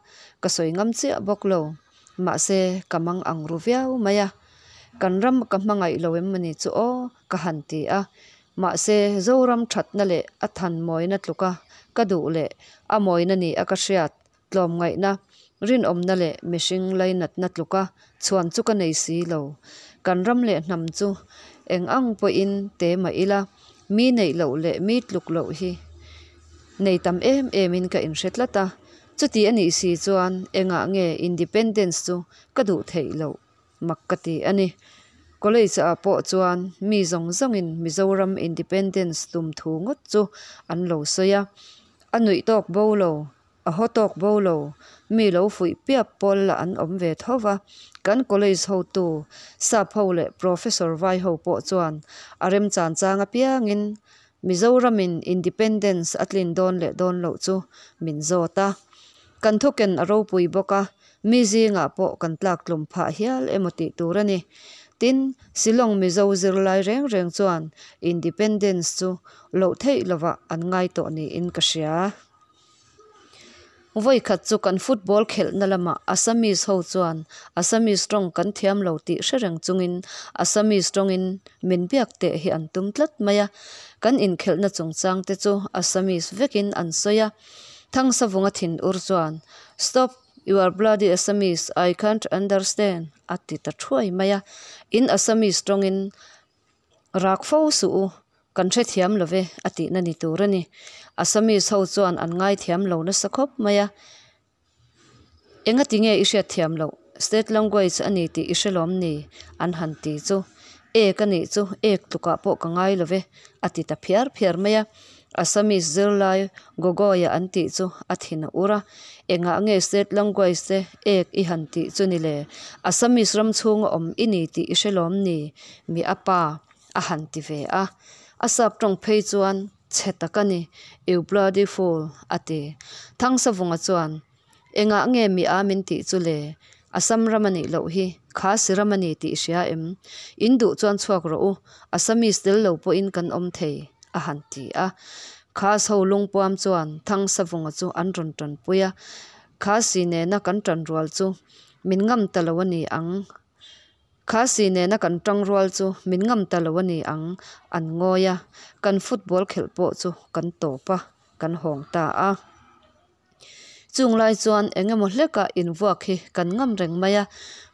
ka sawi ngam chiah bawk lo. Mahse, ka mang ang ru viau mai a. Kan ram ka hmangaih lo em mawni chu aw, ka han ti a. Mahse, Zoram thatna leh a than mawina tluka ka duh leh a mawina ni a ka hriat tlawmngaihna, rinawmna leh mihring lainatna tluka chhuan chu ka nei si lo. Kan ram leh hnam chu eng ang pawhin te mah ila, mi neih loh leh mi tluk loh hi nei tam em emin ka inhre tlat a. Chuti a nih si chuan engah nge Independence chu ka duh theih loh mak ka ti a ni. College ah pawh chuan mi zawng zawngin Mizoram Independence tum thu ngawt chu an lo sawi a, a nuih tawk bo lo, a haw tawk bo lo, mi lo fuih piap pawl lah an awm ve tho va. Kan college hotu, sap ho leh professor vai ho pawh chuan a remchan chang apiangin Mizoramin Independence a tlin dawn leh dawn loh chu min zawt a. Kan thuken a ropui bawk a, mi zingah pawh kan tlak tlum phah hial emaw tih tur a ni. Tin, Shillong Mizo zirlai reng reng chuan Independence chu loh theih lovah an ngai tawh niin ka hria. Vawi khat chu kan football khelhna lamah Assamese ho chuan Assamese tawng kan thiam lo tih hre reng chungin Assamese tawngin min biak teh hi an tum tlat mai a. Kan inkhelhna chungchang te chu Assamese vekin an sawi a. Thangsavunga thinur chuan, Stop, you are bloody Assamese, I can't understand, a ti ta thuai mai a. In Assamese tawngin Rak fo suh u, kan hrethiam lo ve a tihna ni tur a ni. Assamese ho chuan an ngaithiam lo nasa khawp mai a. Engati nge i hriatthiam loh? State language a ni tih i hre lawm ni? An han ti chu. Ek a nih chu, ek tlukah pawh ka ngai lo ve a ti ta phiar phiar mai a. Assamese zirlai Gogoi-a an tih chu a thin a ur a, Engah nge state language te ek i han tih chu ni le? Assamese ram chhunga awm i ni tih i hre lawm ni? Mi a pa a han ti ve a. A sap tawng phei chuan chhe tak a ni, You bloody fool a ti. Thangsavunga chuan Engah nge mi a min tih chu le? Assam ram a nih loh hi, Khasi ram a ni tih hria em? In duh chuan chhuak rawh u, Assamese tel lo pawhin kan awm thei, a han ti a. Khas ho lungpuam chuan Thangsavunga chu an rawn tanpui a, Khasi nena kan tanrual chu min ngam ta lo a ni ang. Khasi nena kan tangrual chu min ngam ta lo a ni ang, an ngawi a, kan football khelh pawh chu kan tawp a, kan hawng ta a. Chung lai chuan eng emaw hleka invuak hi kan ngam reng mai a,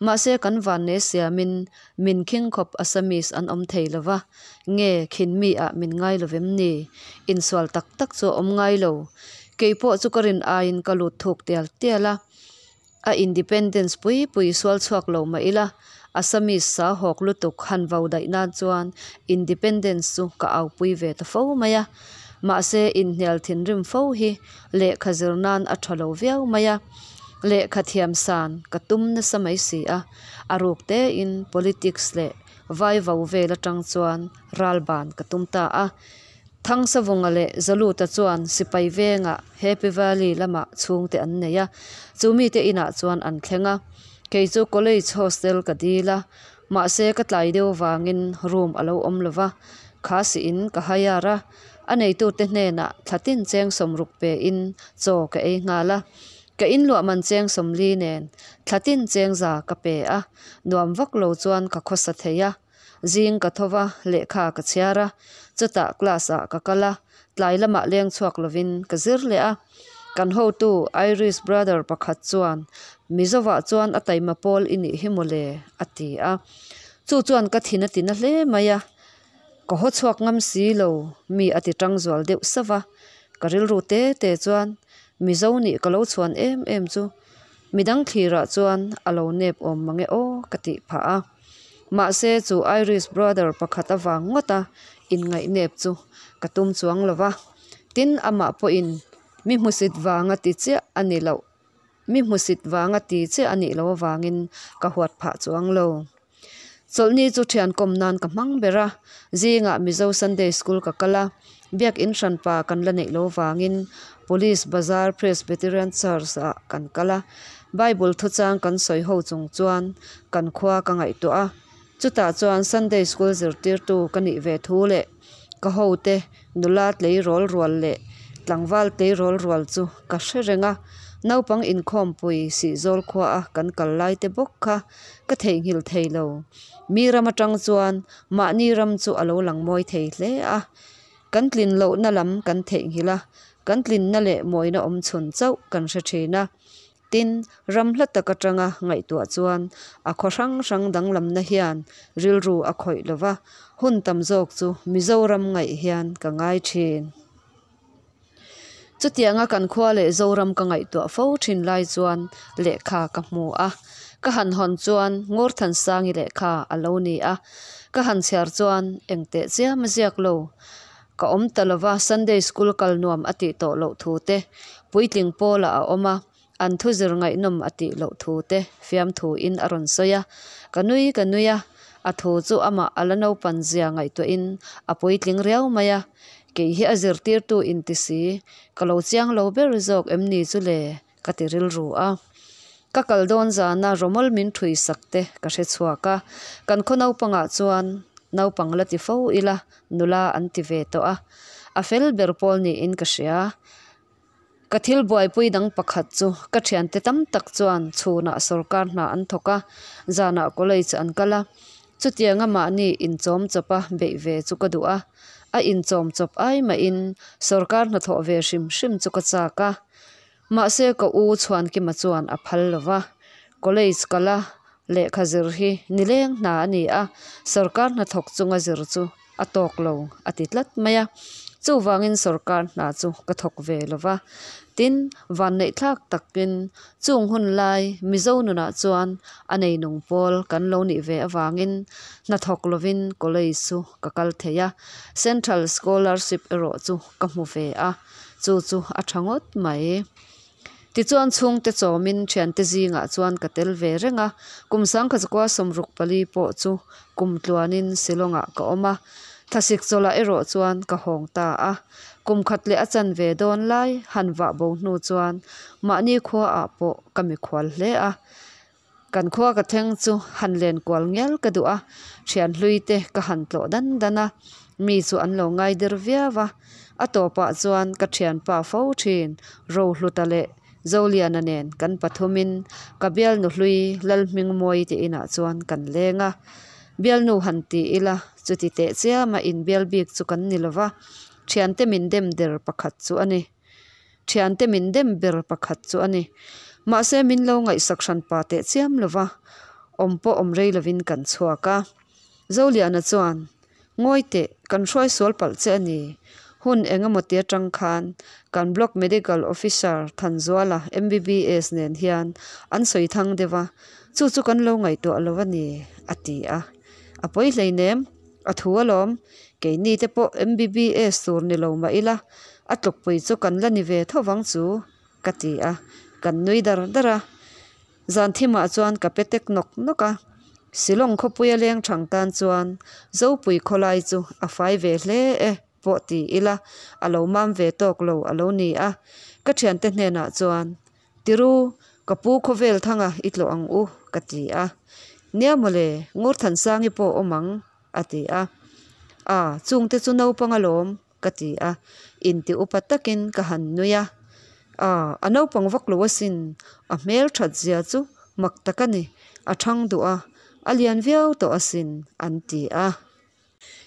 mahse kan vannei siamin min khing khawp Assamese an awm thei lo va, nge khin mi ah min ngai lo vem ni? Insual tak tak chu a awm ngai lo. Kei pawh chu ka rin aiin ka lut thuk tial tial a, A independence pui pui sual chhuak lo mah ila, Assamese sa hawk lutuk han vo daih nan chuan independence chu ka aupui ve ta fo mai a. Mahse inhnial thinrim fo hi lehkha zir nan a tha lo viau mai a. Lehkha thiam san ka tum nasa mai si a, a ruk tein politics leh vai vo vel atang chuan ral ban ka tum ta a. Thangsavunga leh Zaluta chuan sipai vengah Happy Valley lamah chhungte an nei a, chu mite inah chuan an thleng a. Kei chu college hostel ka dil a, mahse ka tlai deuh vangin room a lo awm lo va, kha siin ka hire a, a neitute hnenah thlatin cheng sawmruk pein chaw ka ei nghal a. Ka inluah man cheng sawmli nen thlatin cheng za ka pe a, nuam vak lo chuan ka khawsa thei a. Zing ka tho va, lehkha ka chhiar a, chutah class ah ka kal a, tlai lamah leng chhuak lovin ka zir leh a. Kan hotu Irish brother pakhat chuan, Mizovah chuan a taima pawl i nih hi mawle, a ti a. Chu chuan ka thin a ti na hle mai a, ka haw chhuak ngam si lo, mi a ti tang zual deuh sauh a. Ka rilru te te chuan Mizo nih ka lo chhuan em em chu midang thlirah chuan a lo nep awm mange aw ka tih phah a. Mahse chu Irish brother pakhat avang ngawta inngaihnep chu ka tum chuang lo va. Tin, amah pawhin mi hmusit vanga ti chiah a ni loh, mi hmusit vanga ti chiah a nih loh avangin ka huat phah chuang lo. Chawlhni chu thian kawm nan ka hmang ber a, zingah Mizo Sunday School ka kal a, biakin hranpa kan la neih loh avangin Police Bazar Presbyterian Church ah kan kal a, Bible thuchang kan sawi ho chung chuan kan khua ka ngaihtuah a, chutah chuan Sunday School zirtirtu ka nih ve thu leh ka hote nula tleirawl rual leh tlangval tleirawl rual chu ka hre reng a, naupang inkhawmpui Sihzawl khua a kan kal lai te bawk kha ka theihnghilh thei lo. Mi ram atang chuan mahni ram chu a lo lang mawi thei hle a, kan tlin lohna lam kan theihnghilh a, kan tlinna leh mawina awm chhun chauh kan hre thin a. Tin, ram hla tak atanga ngaihtuah chuan a khaw hrang hrang danglamna hian rilru a khawih lo va, hun tam zawk chu Mizoram ngaih hian ka ngai thin. Chutianga kan khua leh Zoram ka ngaihtuah fo thin lai chuan lehkha ka hmu a. Ka han hawn chuan Ngurthansangi lehkha a lo ni a. Ka han chhiar chuan engteh chiam a ziak lo. Ka awm ta lova Sunday School kal nuam a tih tawh loh thu te, puitling pawlah a awm a, an thu zir ngaihnawm a tih loh thu te fiamthu in a rawn sawi a. Ka nui ka nui a, a thu chu amah a la naupan zia ngaihtuahin a puitling riau mai a. Kei hi a zirtirtu inti si, ka lo chiang lo ber zawk em ni chu le? Ka ti rilru a. Ka kal dawn zana rawmawl min ṭhui sak te ka hre chhuak a. Kan khaw naupangah chuan naupang la ti fo ila nula an ti ve tawh a. A fel ber pawl niin ka hria. Ka thil buaipui dang pakhat chu ka thiante tam tak chuan chhunah sorkar hna an thawk a, zanah college an kal a. Chutianga mahni inchawm chawpa beih ve chu ka duh a. A inchawm chawp ai mahin sorkar hnathawh ve hrim hrim chu ka chak a. Mahse ka u Chhuankima chuan a phal lo va, College kala lehkha zir hi nileng hna a ni a, sorkar hnathawk chunga zir chu a tawk lo a ti tlat mai a. Chuvangin sorkar hna chu ka thawk ve lo va. Tin, vanneihthlak takin chung hun lai Mizo nunah chuan a neinung pawl kan lo nih ve avangin hnathawk lovin college chu ka kal thei a, Central Scholarship erawh chu ka hmu ve a. Chu chu a tha ngawt mai. Tichuan chhungte chawmin thiante zingah chuan ka tel ve reng a, kum sangkha zakua 64 pawh chu kum tluanin Shillong-ah ka awm a, thlasik chawlhah erawh chuan ka hawng ta a. Kum khat leh a chanve dawn lai han vah bo hnu chuan mahni khuaah pawh ka mikhual hle a. Kan khua ka thleng chu han len kual ngial ka duh a, thian hlui te ka han tlawh dan dan a, mi chu an lo ngai der viau a. A tawpah chuan ka thianpa fo thin Rohluta leh Zoliana nen kan pathumin ka bialnu hlui Lalhmingmawi te inah chuan kan leng a. Bialnu han ti ila chuti teh chiama inbial bik chu kan ni lova, thiante min dem der pakhat chu a ni. Thiante min dem ber pakhat chu a ni. Mahse min lo ngaihsak hran pa teh chiam lova, awm pawh awm rei lovin kan chhuak a. Zoliana chuan, Ngawi teh, kan hruai sual palh che a ni. Hun eng emaw ti atang khan kan Block Medical Officer Thanzuala, MBBS nen hian an sawi thang deuh a, chu chu kan lo ngaihtuah lo a ni, a ti a. A pawi hleinem. A thu alawm, keini te pawh MBBS tur ni lo mah ila, a tlukpui chu kan la ni ve tho vang chu, ka ti a, kan nui dar dar a. Zan thimah chuan ka pe tek nawk nawk a, Shillong khawpuia leng thang tan chuan Zopui khawlai chu a fai ve hle e pawh ti ila, a lo mam ve tawk lo a lo ni a. Ka thiante hnenah chuan Tiru, ka pu khawvel thanga i tlawh ang u, ka ti a. Nia mawle, Ngurthansangi pawh awm ang, a ti a. A, chungte chu naupang alawm, ka ti a. Inti upa takin ka han nui a. A, a naupang vak lo asin, a hmel that zia chu mak tak a ni, a thang duh a, a lian viau tawh asin, an ti a.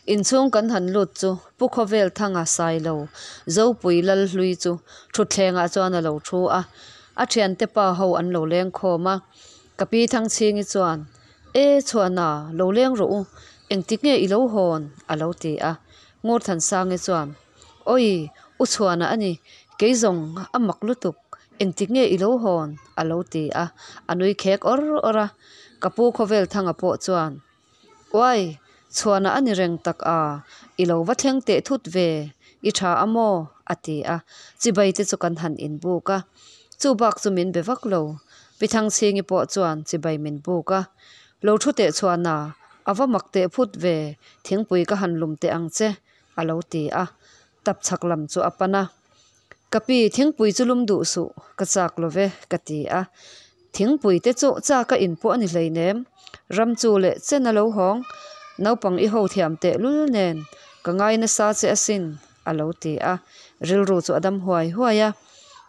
Inchhung kan han lut chu Pu Khawvel Thanga Sailo Zopui Lalhlui chu thutthlengah chuan a lo thu a, a thiante pa ho an lo leng khawm a. Ka pi Thangchhingi chuan, E Chhuana, lo leng rawh u, engtik nge i lo hawn? a lo ti a. Ngurthansangi chuan, Awi, U Chhuana a ni, kei zawng a mak lutuk, engtik nge i lo hawn? a lo ti a, a nui khek awr awr a. Ka pu Khawvel Thanga pawh chuan, Uai, chhuana a ni reng tak a, i lo va thleng teh thut ve, i tha a maw? a ti a, chibai te chu kan han inbuk a. Chu bak chu min be vak lo, Pi Thangchhingi pawh chuan chibai min buk a. Lo thu teh chhuana, a va mak teh phut ve, thingpui ka han lum teh ang che, a lo ti a, tap chhak lam chu a pan a. Ka pi, thingpui chu lum duh suh, ka chak lo ve, ka ti a. Thingpui te chu chak a in pawh a ni hleinem. Ram chu leh chen a lo hawng, naupang i ho thiam teh lul nen, ka ngai nasa che asin, a lo ti a. Rilru chu a dam huai huai a.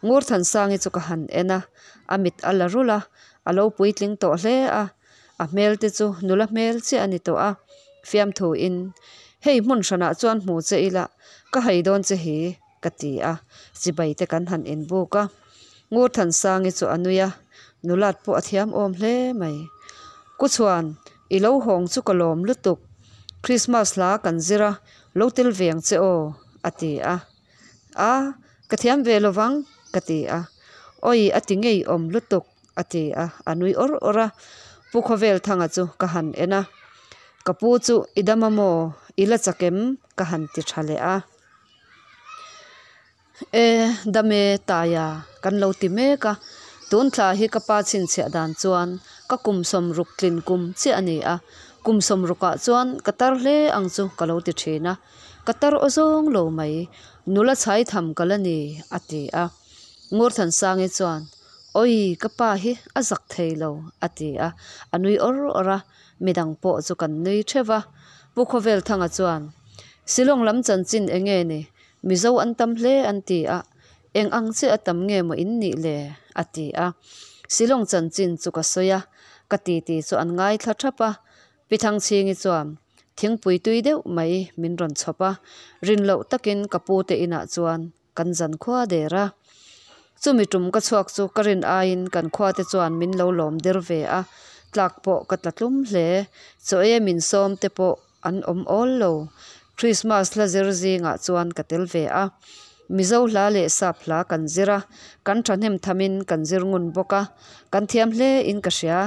Ngurthansangi chu ka han en a, a mit a la rulh a, a lo puitling tawh hle a. A hmel te chu nula hmel chiah a ni tawh a, fiamthu in, Hei hmun hranah chuan hmu che ila, ka hai dawn che hi, ka ti a, chibai te kan han inbuk a. Ngurthansangi chu a nui a, nulat pawh a thiam awm hle mai. Ku chhuan, i lo hawng chu ka lawm lutuk, Christmas hla kan zir a, lo tel veng che aw, a ti a. A, Ka thiam ve lovang ka ti a. Awi a ti ngeiawm lutuk a ti a, a nui awr awr a. Pu Khawvelthanga chu ka han en a, Ka pu chu i dam a maw? I la chak em? ka han ti tha leh a. E, dam e, Taia, kan lo ti mek a. Tun thla hi ka pa chhinchhiah dan chuan ka kum 60 tlin kum chiah a ni a. Kum 60ah chuan ka tar hle ang chu ka lo ti thin a. Ka tar aw zawng lo mai, nula chhai tham ka la ni, a ti a. Ngurthansangi chuan, Awi, ka pa hi a zak thei lo, a ti a, a nui awr awr a, midang pawh chu kan nui theuh a. Pu Khawvelthanga chuan, Shillong lam chanchin eng nge ni? Mizo an tam hle an ti a, eng ang chiah a tam nge maw in nih le? a ti a. Shillong chanchin chu ka sawi a, ka titi chu an ngaithla thap a. Pi Thangchhingi chuan thingpui tui deuh mai min rawn chhawp a, rin loh takin ka pute inah chuan kan zan khua der a. Chumi tum ka chhuak chu ka rin aiin kan khuate chuan min lo lawm der ve a, tlak pawh ka tla tlum hle. Chaw e min sawm te pawh an awm awl lo. Krismas hla zir zingah chuan ka tel ve a. Mizo hla leh sap hla kan zir a, kan thahnem thamin kan zir ngun bawk a, kan thiam hle in ka hria.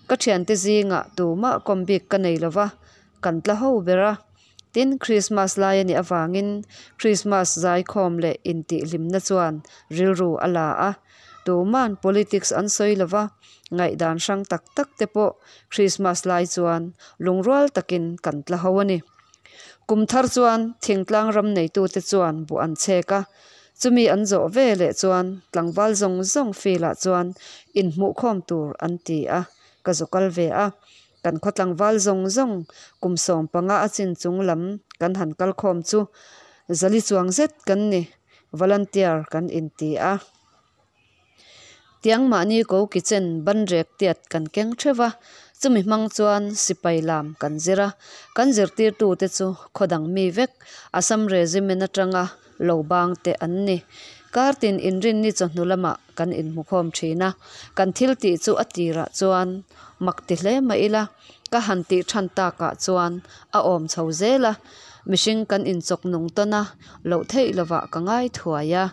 Ka thiante zingah tumah kawm bik ka nei lova, kan tla ho ber a. Tin, Krismas lai a nih avangin Krismas zaikhawm leh intihhlimna chuan rilru a la a. Tuman politics an sawi lo va, ngaihdan hrang tak tak te pawh Krismas lai chuan lungrual takin kan tla ho a ni. Kum thar chuan thingtlang ram neitute chuan buh an chhek a, chumi an zawh ve leh chuan tlangval zawng zawng field-ah chuan inhmuhkhawm tur an ti a, ka zu kal ve a. Kan khaw tlangval zawng zawng kum 15 a chin chung lam kan han kal khawm chu zali chuang zet kan ni, volunteer kan inti a. Tiang mahni ko kitchen banrek tiat kan keng theuh a, chumi hmang chuan sipai lam kan zir a, kan zirtirtute chu khaw dang mi vek Assam Regiment atanga lo bang te an ni. Kartin inrinni chawhnu lamah kan inhmukhawm thin a, kan thil tih chu a tirah chuan mak ti hle mah ila, ka han tih than takah chuan a awm chho zel a, mihring kan inchawk nung tawn a, loh theih lovah ka ngai thuai a.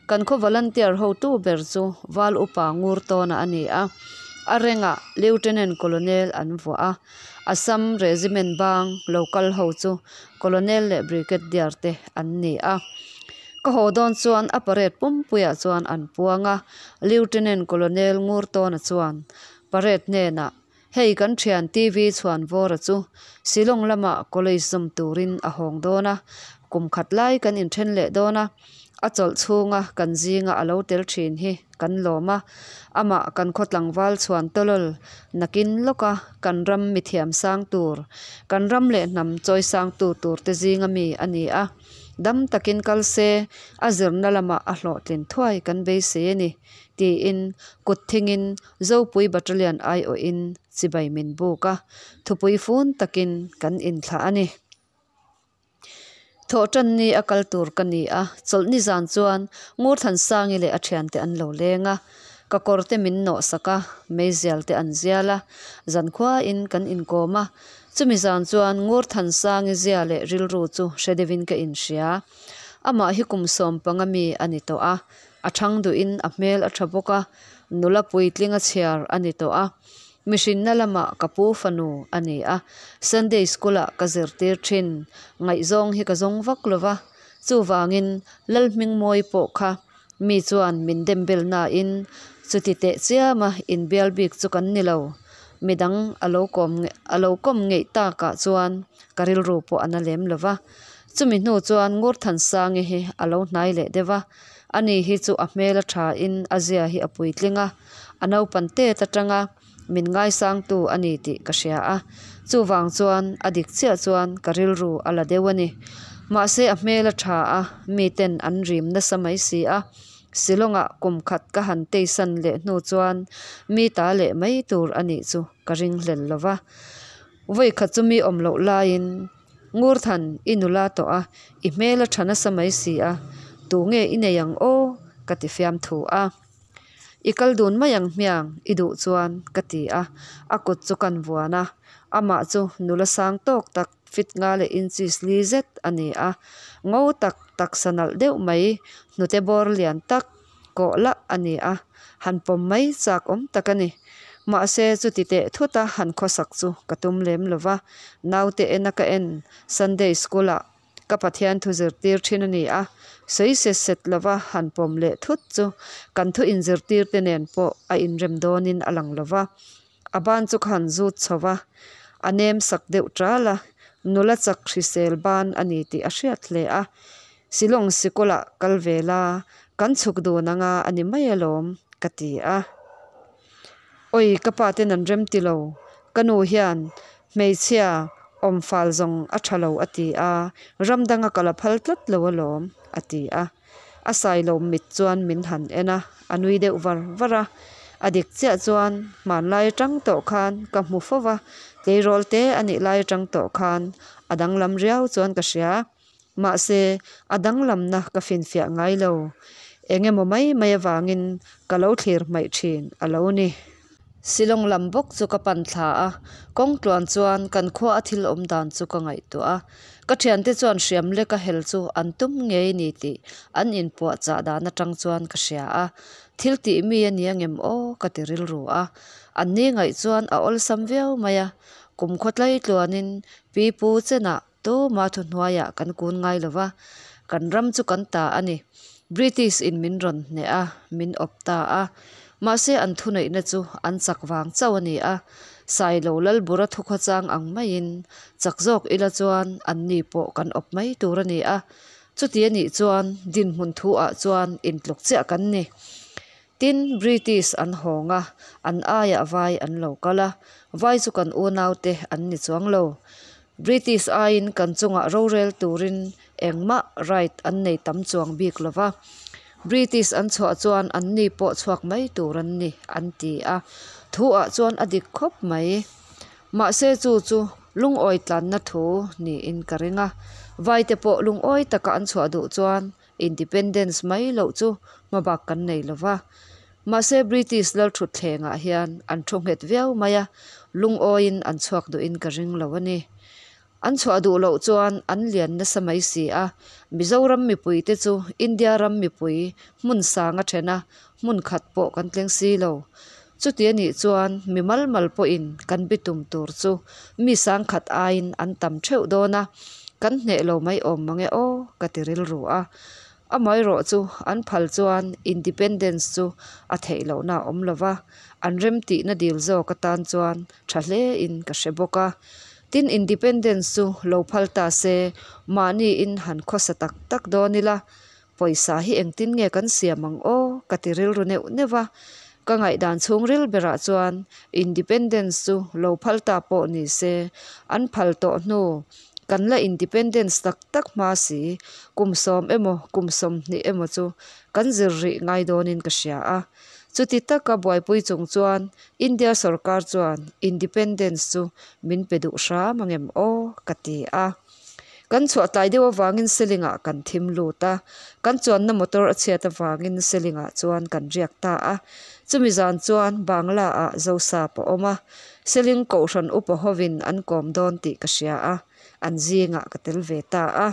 Kan khaw volunteer hotu ber chu Val Upa Ngur Tawna a ni a, a rengah Lieutenant Colonel an vuah a, Assam Regiment bang lo kal ho chu Colonel leh Brigadier te an ni a. Ka haw dawn chuan a parade pumpuiah chuan an puang a, Lieutenant Colonel Ngur Tawna chuan parade hnenah, Hei kan thian TV chhuan vawra chu Shillong lamah college zawm turin a hawng dawn a, kum khat lai kan inthen leh dawn a, a chawlh chhunga kan zinga a lo tel thin hi kan lawm a, amah kan khaw tlangval chhuan tawlawl nakin lawka kan ram mithiam sang tur, kan ram leh hnam chawi sangtu turte zinga mi a ni a, dam takin kal se a zirna lamah a hlawhtlin thuai kan beisei a ni, tiin kut thingin Zopui Battalion aiawhin chibai min buk a, thupui fun takin kan inthlah a ni. Thawhtanni a kal tur ka ni a, chawlhni zan chuan Ngurthansangi leh a thiante an lo leng a, ka kawr te min nawh sak a, meizial te an zial a, zankhuain kan inkawm a, chumi zan chuan Ngurthansangi zia leh rilru chu hre deuhin ka inhria. Amah hi kum 15 mi a ni tawh a, A thang duhin a hmel a tha bawk a, nula puitling a chhiar a ni tawh a. Mihrinna lamah ka pu fanu a ni a, Sunday school ah ka zirtir thin, ngaihzawng hi ka zawng vak lo va, chuvangin Lalhmingmawi pawh kha mi chuan min dem bel nain chuti teh chiama inbial bik chu kan ni lo, midang a lo kawm a lo kawm ngeih takah chuan ka rilru pawh a na lem lo va. Chumi hnu chuan Ngurthansangi hi a lo hnai leh deuh a, ani hi chu a hmel a tha in a zia hi a puitling a, a naupan tet atanga min ngaisangtu a ni tih ka hria a, chuvang chuan a dik chiah chuan ka rilru a la deuh a ni. Mahse a hmel a tha a, miten an rim nasa mai si a, Shillong-ah kum khat ka han teisan leh hnu chuan mi ta leh mai tur a nih chu ka ringhlel lo va. Vawi khat chu mi awm loh laiin Ngurthan, i nula tawh a, i hmel a tha nasa mai si a, tu nge i nei ang aw? ka ti fiam thu a. I kal dun mai ang hmiang, i duh chuan, ka ti a, a kut chu kan vuan a, amah chu nula sang tawk tak, Feet nga leh inches li zet a ni a ngo tak taksa nalh deuh mai hnute bawr lian tak kawh lah a ni a han pawm mai chak awm tak a ni mahse chuti teh thut a han khawsak chu ka tum lem lo va naute en a ka en sunday school ah ka Pathian thu zirtir thin a ni a sawi set set lo va han pawm leh thut chu kan thu inzirtir te nen pawh a inrem dawn in a lang lo va. A ban chu ka han zut chho va, a nem sak deuh ṭal a, nula chak hrisel ban a ni tih a hriat hle a. Shillong sikulah kal ve la, kan chhuk dun anga a ni mai alawm, ka ti a. Awi ka pa ten an rem ti lo, ka nu hian hmeichhia awm fal zawng a ṭha lo a ti a, ram danga kal a phal tlat lo alawm, a ti a. A sailo mit chuan min han en a, a nui deuh var var a. A dik chiah chuan hmanlai atang tawh khan ka hmu fo va, tleirawl te a nih lai atang tawh khan a danglam riau chuan ka hria. Mahse, a danglamna ka finfiah ngai lo. Eng emaw mai mai avangin ka lo thlir hmaih thin a lo ni. Shillong lam bawk chu ka pan thla a, kawng tluan chuan kan khua a thil awm dan chu ka ngaihtuah a. Ka thiante chuan hriam leka hel chu an tum ngei ni tih an inpuah chah dan atang chuan ka hria a. Thil tih mi a ni angem aw ka ti rilru a. An ni ngaih chuan a awlsam viau mai a, kum khaw tlai tluanin pi pu chenah Tuma thuhnuaiah kan kun ngai lo va, kan ram chu kan ta a ni. British in min rawn hneh a, min awp ta a. Mahse an thuneihna chu an chak vang chauh a ni a, Sailo Lalbura thukhawchang ang maiin chak zawk ila chuan anni pawh kan awp mai tur a ni a. Chuti a nih chuan dinhmun thu ah chuan intluk chiah kan ni. Tin, British an hawng a, an aiah vai an lo kal a, vai chu kan unaute an ni chuang lo. British aiin kan chungah rorel turin engmah right an nei tam chuang bik lo va. British an chhuah chuan anni pawh chhuak mai tur an ni, an ti a. Thu ah chuan a dik khawp mai. Mahse chu chu lungawi tlanna thu niin ka ring a. Vaite pawh lungawi taka an chhuah duh chuan Independence mai loh chu hmabak kan nei lo va. Mahse British lalthutthlengah hian an thu nghet viau mai a, lungawiin an chhuak duhin ka ring lo a ni. An chhuah duh loh chuan an lian nasa mai si a, Mizoram mipuite chu India ram mipui hmun sang a then a, hmun khat pawh kan tleng si lo. Chuti a nih chuan mi mal mal pawhin kan bitum tur chu mi sangkhat aiin an tam theuh dawn a, kan hneh lo mai awm mang e aw ka ti rilru a. Amaherawh chu an phal chuan Independence chu a theih lohna a awm lo va, an remtihna dil zawk atan chuan tha hlein ka hre bawk a. Tin Independence chu lo phal ta se mahniin han khawsa tak tak dawn ila, Pawisa hi engtin nge kan siam ang aw? ka ti rilru neuh neuh a. Ka ngaihdan chhungril berah chuan Independence chu lo phal ta pawh ni se, an phal tawh hnu kan la Independence tak tak hma si, kum sawm emaw kum 20 emaw chu kan zir rih ngai dawnin ka hria a. Chuti taka buaipui chung chuan India sorkar chuan Independence chu min pe duh hram angem aw? ka ti a. Kan chhuah tlai deuh avangin Selingah kan thim lut a, kan chuanna motor a chhiat avangin Selingah chuan kan riak ta a. Chumi zan chuan Bangla ah Zosap a awm a, Seling kohhran upa hovin an kawm dawn tih ka hria a, an zingah ka tel ve ta a.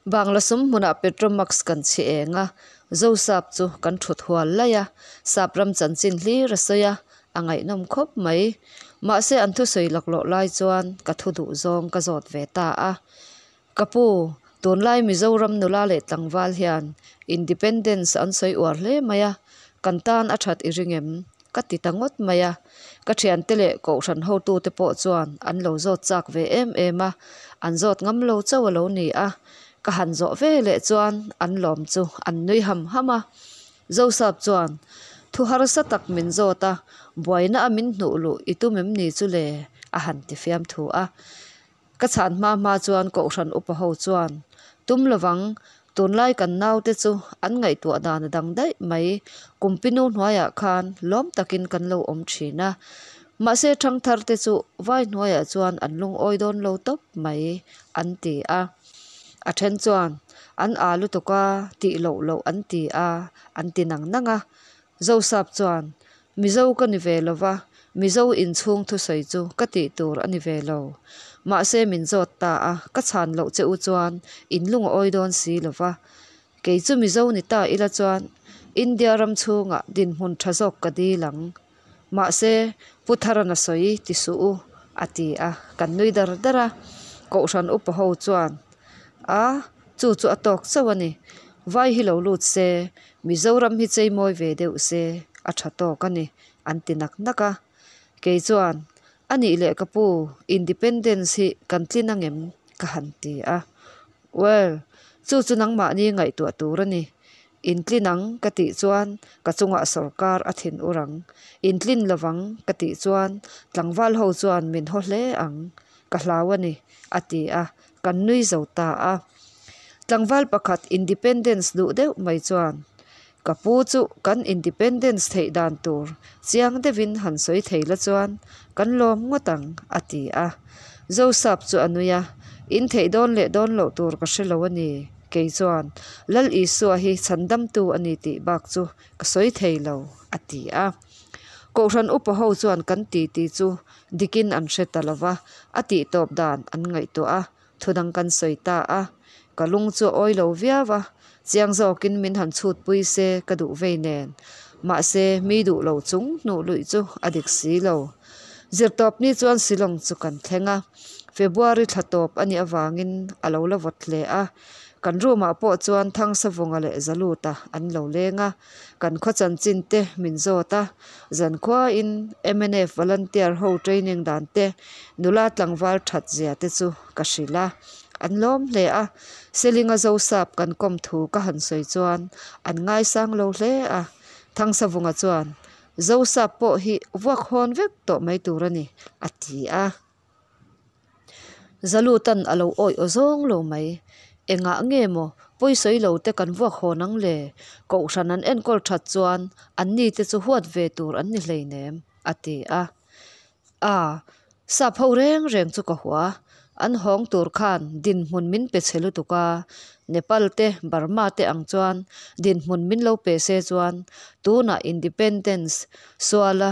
Bangla sum hmunah Petromax kan chhi eng a, Zosap chu kan thut hual laih a, sap ram chanchin hlir a sawi a, a ngaihnawm khawp mai. Mahse an thusawi laklawh lai chuan ka thu duh zawng ka zawt ve ta a. Ka pu, tunlai Mizoram nula leh tlangval hian Independence an sawi uar hle mai a, kan tan a that i ring em? Ka ti ta ngawt mai a, ka thiante leh kohhran hotute pawh chuan an lo zawt chak ve em em a, an zawt ngam lo chauh a lo ni a, ka han zawh ve leh chuan an lawm chu an nui ham ham a. Zosap chuan thu harsa tak min zawt a, buaina a min hnuh luh i tum em ni chu le? a han ti fiamthu a. Ka chhan hma hma chuan kohhran upa ho chuan, Tum lovang, tunlai kan naute chu an ngaihtuah dan a dang daih mai, kumpinu hnuaiah khan lawm takin kan lo awm thin a, mahse thangthar te chu vai hnuaiah chuan an lungawi dawn lo tawp mai, an ti a. A then chuan, An aa lutuk a, tih loh loh an ti a, an ti nang nang a. Zosap chuan, Mizo ka ni ve lo va, Mizo inchhung thusawi chu ka tih tur a ni ve lo. Mahse min zawt ta a, ka chhan loh che u chuan in lung a awi dawn si lo va. Kei chu Mizo ni ta ila chuan India ram chhungah dinhmun tha zawk ka dil ang. Mahse Pu Tharan a sawi ti suh u a ti a, kan nui dar dar a. Kohhran upa ho chuan a, chu chu a tawk chauh a ni. Vai hi lo lut se, Mizoram hi cheimawi ve deuh se a tha tawk a ni an ti nak nak a. Kei chuan, A nih leh ka pu, Independence hi kan tlin angem? ka han ti a. Well, chu chu nangmahni ngaihtuah tur a ni. Intlin ang ka tih chuan ka chungah sawrkar a thin ur ang. Intlin lovang ka tih chuan tlangval ho chuan min haw hle ang. Ka hlau a ni, a ti a, kan nui zo ta a. Tlangval pakhat Independence duh deuh mai chuan, Ka pu chu kan Independence theih dan tur chiang deuhin han sawi thei la chuan kan lawm ngawt ang, a ti a. Zosap chu a nui a, In theih dawn leh dawn loh tur ka hre lo a ni, kei chuan Lal Isua hi chhandamtu a ni tih bak chu ka sawi thei lo, a ti a. Kohhran upa ho chuan kan titi chu dikin an hre ta lo va, a tihtawp dan an ngaihtuah a, Thu dang kan sawi ta a, ka lung chu a awi lo viau a, chiang zawkin min han chhut pui se ka duh vei nen. Mahse, mi duh lo chung hnuh luih chu a dik si lo. Zirtawp ni chuan Shillong chu kan thleng a, February thla tawp a nih avangin a lo la vawt hle a. Kan room ah pawh chuan Thangsavunga leh Zaluta an lo leng a, kan khaw chanchin te min zawt a, zankhuain mnf volunteer ho training dan te, nula tlangval that zia te chu ka hrilh a, an lawm hle a, Selinga Zosap kan kawm thu ka han sawi chuan an ngaisang lo hle a, Thangsavunga chuan Zosap pawh hi vuak hawn vek tawh mai tur a ni a ti a. Zalutan a lo awih aw zawng lo mai. Engah nge maw pawisawi lo te kan vuak hawn ang le? Kohhran an enkawl that chuan an ni te chu huat ve tur an ni hleinem, a ti a. A, sap ho reng reng chu ka hua. An hawng tur khan dinhmun min pe chhe lutuk a, Nepal te Burma te ang chuan dinhmun min lo pe se chuan tunah Independence suala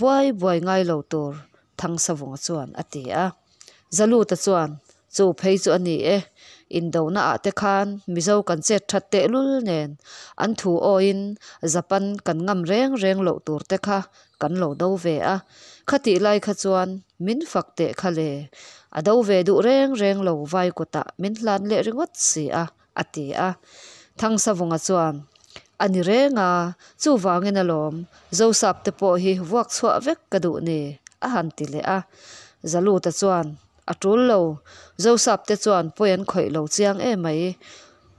buai buai ngai lo tur Thangsavunga chuan a ti a. Zaluta chuan, Chu phei chu a ni e, indona ah te khan Mizo kan chet that tehlul nen an thu awiin Japan kan ngam reng reng loh tur te kha kan lo do ve a, khatih lai kha chuan min fak teh kha le, a do ve duh reng reng lo vai kutah min hlan leh ringawt si a, a ti a. Thangsavunga chuan, A ni reng a, chuvangin alawm, Zosap te pawh hi vuak chhuah vek ka duh ni, a han ti leh a. Zaluta chuan, A tul lo, Zosap te chuan pawi an khawih lo chiang em mai.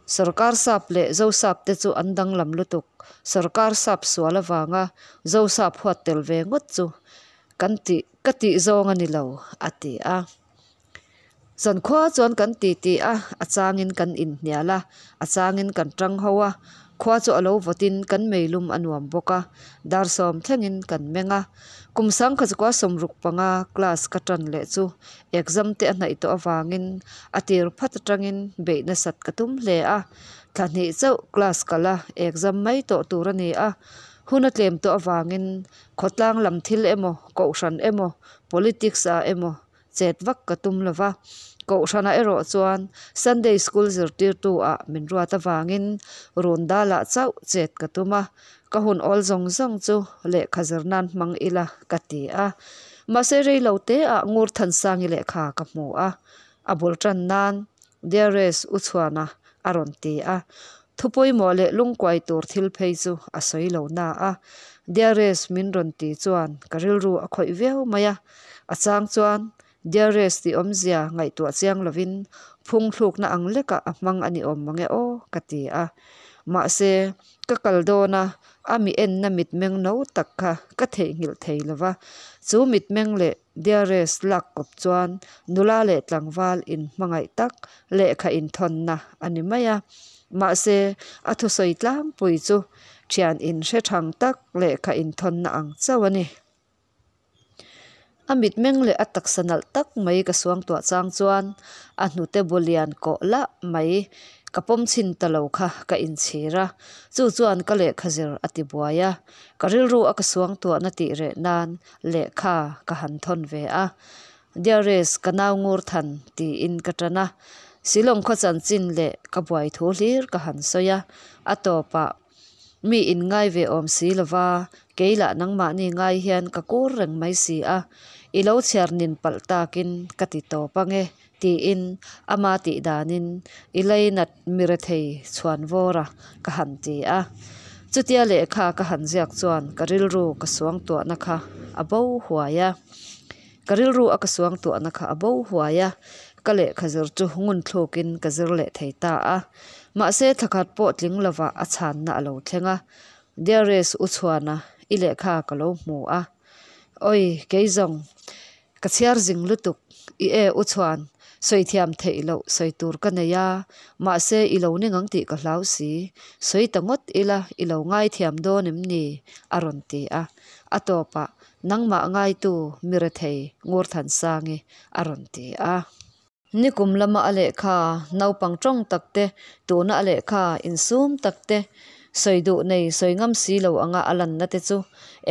Sorkar sap leh Zosap te chu an danglam lutuk, sorkar sap sual avanga Zosap huat tel ve ngawt chu kan tih ka tih zawng a ni lo, a ti a. Zankhua chuan kan titi a, a changin kan inhnial a, a changin kan tang ho a, khua chu a lo vawtin kan meilum a nuam bawk a, dar sawm thlengin kan meng a. Kum sangkha chukua sawmruk panga class ka tan leh chu exam te a hnaih tawh avangin a tir phat atangin beih nasat ka tum hle a, thla hnih chauh class kal a exam mai tawh tur a ni a, hun a tlem tawh avangin khawtlang lam thil emaw, kohhran emaw, politics ah emaw Chet vak ka tum lo va, Kohhranah erawh chuan Sunday School zirtirtu ah min ruat avangin run dalah chauh chet ka tum a, ka hun awl zawng zawng chu lehkha zir nan hmang ila ka ti a. Mahse rei lo te ah Ngur Thansangi lehkha ka hmu a, a bul tan nan Dearest U Chhuana a rawn ti a, thu pawimawh leh lungkuai tur thil phei chu a sawi lo na a, Dearest min rawn ti chuan ka rilru a khawih viau mai a. A chang chuan Dearest tih awmzia ngaihtuah chiang lovin phung thlukna ang lekah a hmang a ni awm mang e aw ka ti a. Mahse, ka kal dawn a, a mi enna mitmeng no tak kha ka theihnghilh thei lo va. Chu mitmeng leh Dearest lak kawp chuan nula leh tlangval inhmangaih tak lehkha inthawnna a ni mai a. Mahse, a thusawi tlangpui chu thian inhre thang tak lehkha inthawnna ang chauh a ni. A mitmeng leh a taksa nalh tak mai ka suangtuah chang chuan a hnute bu lian kawh lah mai ka pawm chhin ta lo kha ka inchhir a, chu chuan ka lehkha zir a ti buai a, ka rilru a ka suangtuahna tih reh nan lehkha ka han thawn ve a. Dearest, ka nau ngur than, tiin ka ṭan a. Shillong khaw chanchin leh ka buai thu hlir ka han sawi a, a tawpah mi in ngai ve awm si lova, kei lah nangmahni ngai hian ka kur reng mai si a, i lo chhiar nin palh takin ka ti tawp ange, tiin ama tih danin i lainat mirethei chhuan vawr a ka han ti a. Chutia lehkha ka han ziak chuan ka rilru ka suangtuahna kha a bo huai a. Ka rilru a ka suangtuahna kha a bo huai a, ka lehkha zir chu ngun thlukin ka zir leh thei ta a. Mahse thlakhat pawh tling lovah a chhanna a lo thleng a, Dearest U Chhuana, i lehkha ka lo hmu a. Oi, kei zawng, ka chhiar zing lutuk, i e U Chhuan, sawi thiam theih loh sawi tur ka nei a, mahse i lo ning ang tih ka hlau si, sawi ta ngawt ila i lo ngaithiam dawn em ni? a rawn ti a. A tawpah Nangmah ngaitu mi rethei Ngurthansangi a rawn ti a. Nikum lama a lehkha naupang tawng tak te, tuna a lehkha insum tak te, sawi duh nei sawi ngam si lo anga a lanna te chu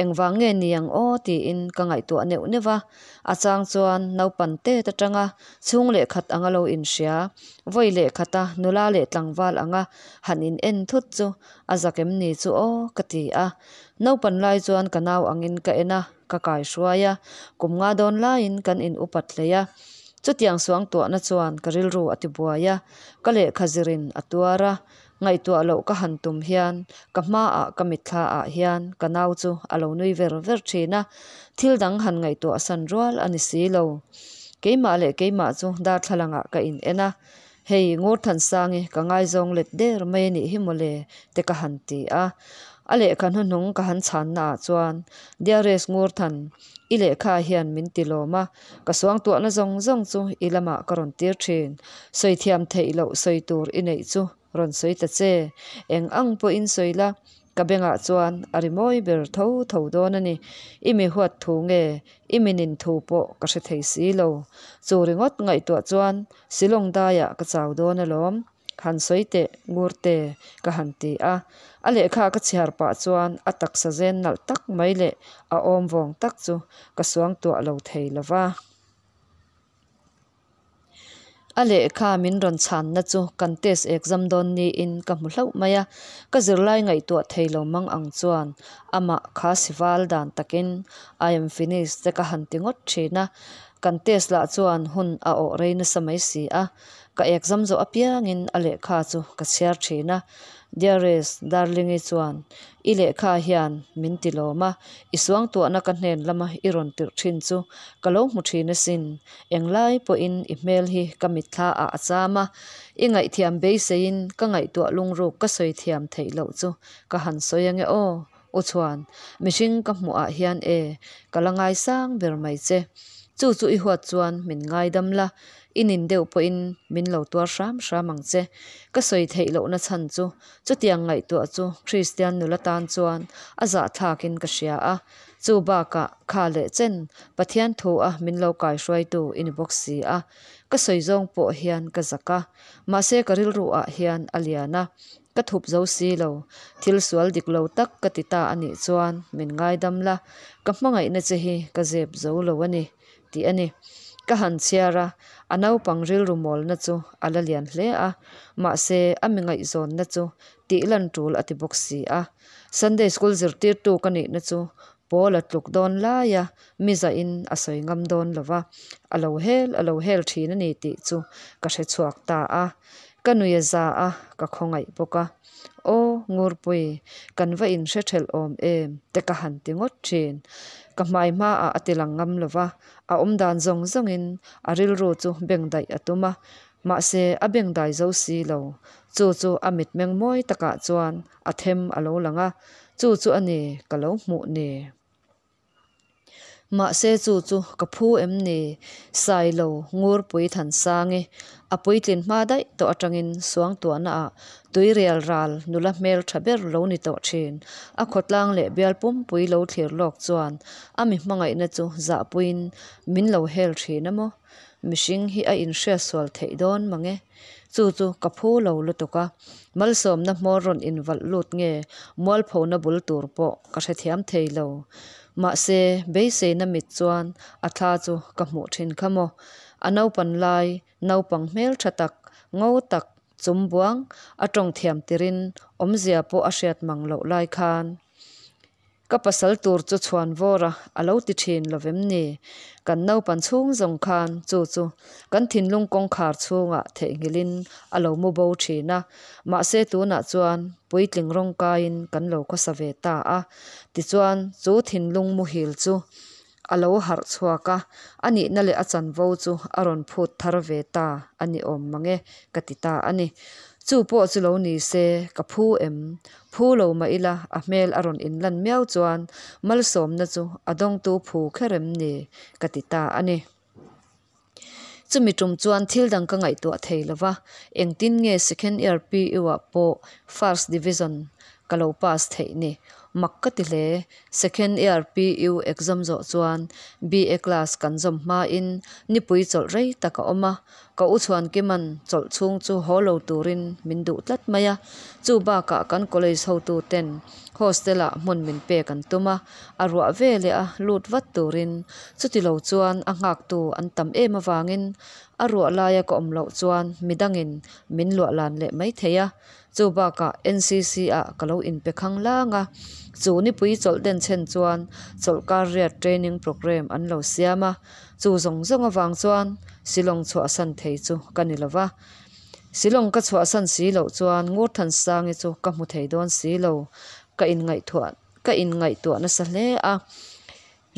engvang nge ni ang aw tiin ka ngaihtuah neuh neuh va. A chang chuan naupan tet atanga chhung leh khat anga lo inhria, vawi leh khata nula leh tlangval anga han in en thut chu A zak em ni chu aw ka ti a. Naupan lai chuan ka nau angin ka en a, ka kai hruai a, kum nga dawn laiin kan in upat hlei a. Chutiang suangtuahna chuan ka rilru a ti buai a, ka lehkha zirin a tuar a, ngaihtuah loh ka han tum hian ka hmaah ka mitthla ah hian ka nau chu a lo nui ver ver thin a, thil dang han ngaihtuah san rual a ni si lo. Keimah leh keimah chu darthlalangah ka in en a, Hei Ngurthansangi ka ngaizawng let der mai a nih hi mawle te ka han ti a. A lehkha hnuhnung ka han chhanna ah chuan Dearest Ngurthan, i lehkha hian min ti lawm a, ka suangtuahna zawng zawng chu i lamah ka rawn tir thin. Sawi thiam theih loh sawi tur i neih chu rawn sawi ta che. Eng ang pawhin sawi la, Ka bengah chuan a ri mawi ber tho tho dawn a ni. I mi huat thu nge i mi nin thu pawh ka hre thei si lo. Chu ringawt ngaihtuah chuan Shillong daiah ka chau dawn alawm. Han sawi teh ngur te ka han ti a. A lehkha ka chhiar pah chuan a taksa zen nalh tak mai leh a awm vawng tak chu ka suangtuah lo thei lo va. A lehkha min rawn chhanna chu kan test exam dawn niin ka hmu hlauh mai a, ka zirlai ngaihtuah thei lo mang ang chuan amah kha sival dan takin I am finished te ka han ti ngawt thin a, kan test lah chuan hun a awh rei nasa mai si a, ka exam zawh apiangin a lehkha chu ka chhiar thin a, Dearest Darling-i chuan I lehkha hian min ti lawm a, i suangtuahna ka hnen lama i rawn tirh thin chu ka lo hmu thin asin. Englai pawhin i hmel hi ka mitthla ah a cham a, i ngaihthiam beiseiin ka ngaihtuah lungruk ka sawi thiam theih loh chu ka han sawi ange aw, U Chhuan, mihring ka hmuh ah hian e, ka la ngaisang ber mai che. Chu chu i huat chuan min ngaidam la, i nin deuh pawhin min lo tuar hram hram ang che. Ka sawi theih lohna chhan chu chutiang ngaihtuah chu Kristian nula tan chuan a zahthlakin ka hria a, chu bakah kha leh chen Pathian thu a min lo kaihruaitu i ni bawk si a, ka sawi zawng pawh hian ka zak a, mahse ka rilru ah hian a lian a, ka thup zo si lo, thil sual dik lo tak ka ti ta a nih chuan min ngaidam la, ka hmangaihna che hi ka zep zo lo a ni. tih a ni. Ka han chhiar a, a naupang rilru mawlna chu a la lian hle a, mahse a mi ngaihzawnna chu tih lan tul a ti bawk si a. Sunday School zirtirtu ka nihna chu Paul-a tluk dawn laia mi zahin a sawi ngam dawn lo va, a lo hel a lo hel thin a ni tih chu ka hre chhuak ta a. Ka nui a za a, ka khawngaih bawk a. Aw, Ngurpui, kan va inhre thelh awm em? te ka han ti ngawt thin. Ka hmai hmaah a ti lang ngam lo va, a awm dan zawng zawngin a rilru chu bengdaih a tum a, mahse a bengdai zo si lo. Chu chu a mitmeng mawi takah chuan a them a lo lang a, chu chu a ni ka lo hmuh ni. Mahse chu chu ka phu em ni? Sailo Ngurpui Thansangi a puitlin hma daih tawh atangin suangtuahna ah tuirial ral nula hmel tha ber lo ni tawh thin. A khawtlang leh bial pumpui lo thlir lawk chuan a mi hmangaihna chu zahpuiin min lo hel thin a maw? Mihring hi a inhriatsual theih dawn mang e. Chu chu ka phu lo lutuk a, malsawmna hmawr rawn invalh lut nge mualphona bul tur pawh ka hrethiam thei lo. Mahse, beiseina mit chuan a thla chu ka hmuh thin kha maw. A naupan lai, naupang hmeltha tak, ngo tak, chum buang, a tawng thiam tirin awmzia pawh a hriat mang loh lai khan. Ka pasal tur chu chhuan vawr a, a lo ti thin lo vem ni? Kan naupan chhung zawng khan chu chu kan thinlung kawngkhar chhungah theihnghilhin a lo mu bo thin a, mahse tunah chuan puitling rawngkaiin kan lo khawsa ve ta a. Tichuan chu thinlung muhil chu a lo harh chhuak a, a nihna leh a chanvo chu a rawn phut thar ve ta a ni awm mang e ka ti ta a ni. Chu pawh chu lo ni se ka phu em? Phu lo mah ila a hmel a rawn inlan miau chuan malsawmna chu a dawngtu phu kher em ni ka ti ta a ni. Chumi tum chuan thil dang ka ngaihtuah thei lo va, engtin nge second year PU ah pawh first division ka lo pass theih ni? Mak ka ti hle. Second year PU exam zawh chuan BA class kan zawm hmain nipui chawlh rei tak a awm a, ka u Chhuankima'n chawlh chhung chu haw lo turin min duh tlat mai a. Chu bakah kan college hotu ten hostel ah hmun min pek an tum a, a ruah ve leh a lut vat turin chuti lo chuan a nghaktu an tam em avangin a ruah laia ka awm loh chuan midangin min luah lan leh mai thei a. Chu bakah NCC ah ka lo inpe khang lang a, chu nipui chawlh den chhen chuan chawlhkar riat training programme an lo siam a, chu zawng zawng avang chuan Shillong chhuahsan thei chu ka ni lo va. Shillong ka chhuahsan si loh chuan Ngurthansangi chu ka hmu thei dawn si lo, ka inngaihtuah ka inngaihtuah nasa hle a.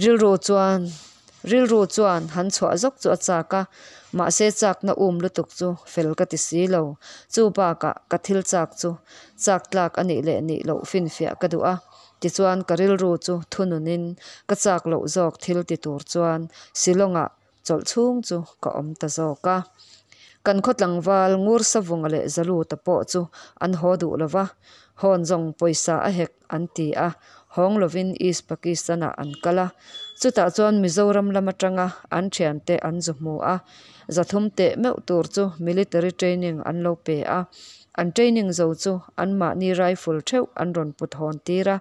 Rilru chuan rilru chuan han chhuah zawk chu a chak a, mahse chakna um lutuk chu fel ka ti si lo. Chu bakah ka thil chak chu chak tlak a nih leh nih loh finfiah ka duh a, tichuan ka rilru chu thununin ka chak loh zawk thil ti tur chuan Shillong-ah chawlh chhung chu ka awm ta zawk a. Kan khaw tlangval Ngur Savunga leh Zaluta pawh chu an haw duh lo va, hawn zawng pawisa a hek an ti a, hawng lovin East Pakistan-ah an kal a. Chutah chuan Mizoram lam atanga an thiante an zu hmu a, zathum teh meuh tur chu military training an lo pe a. An training zo chu anmahni rifle theuh an rawn put hawn tir a,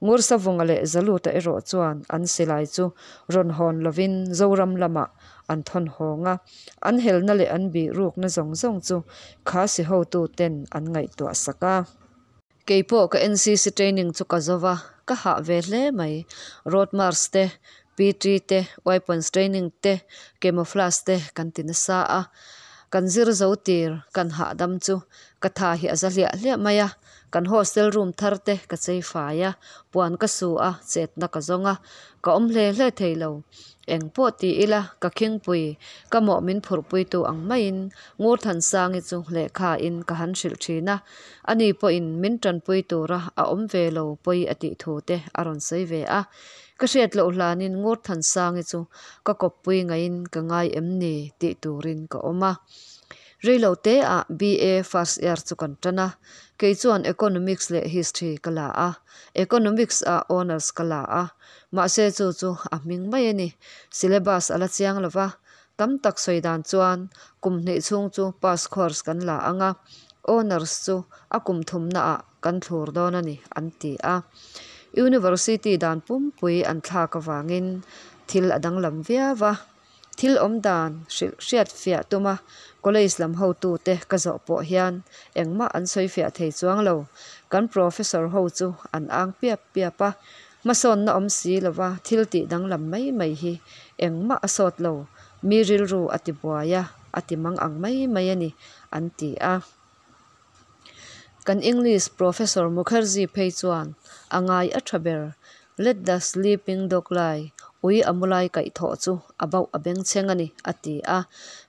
Ngursavunga leh Zaluta erawh chuan an silai chu rawn hawn lovin Zoram lamah an thawn hawng a, an helna leh an bih rukna zawng zawng chu Khasi hotu ten an ngaihtuah sak a. Kei pawh ka NCC training chu ka zo va, ka hah ve hle mai. Road march te, PT te, weapons training te, camouflage te kan ti nasa a. Kan zir zo tir, kan hahdam chu ka tha hi a za hliah hliah mai a. Kan hostel room thar te ka chei fai a, puan ka su a, chetna ka zawng a, ka awm hle hle thei lo. Eng pawh ti ila ka khingpui, ka mawh min phurhpuitu ang maiin Ngurthansangi chu lehkhain ka han hrilh thin a, ani pawhin min tanpui tura a awm ve lo pawi a tih thu te a rawn sawi ve a. Ka hriat loh hlanin Ngurthansangi chu ka kawppui ngaiin ka ngai em ni tih turin ka awm a. Reilo te ah BA first year chu kan tan a, kei chuan Economics leh History ka la a, Economics ah Honours ka la a, mahse chu chu a hming mai a ni, syllabus a la chiang lo va, tam tak sawi dan chuan kum hnih chhung chu pass course kan la ang a, Honours chu a kum thumna ah kan thlur dawn a ni an ti a. University dan pumpui an thlak avangin thil a danglam viau a. Thil awm dan hrilh hriat fiah tuma college lam hotute ka zawh pawh hian engmah an sawi fiah thei chuang lo. Kan professor ho chu an ang piap piap a, hmasawnna awm si lova thil tih danglam mai mai hi engmah a sawt lo, mi rilru a ti buai a, a ti mang ang mai mai a ni, an ti a. Kan English Professor Mukherjee phei chuan a ngai a tha ber, Let the sleeping dog lie, ui a mu lai kaih thawh chu a bauh a bengchheng a ni, a ti a.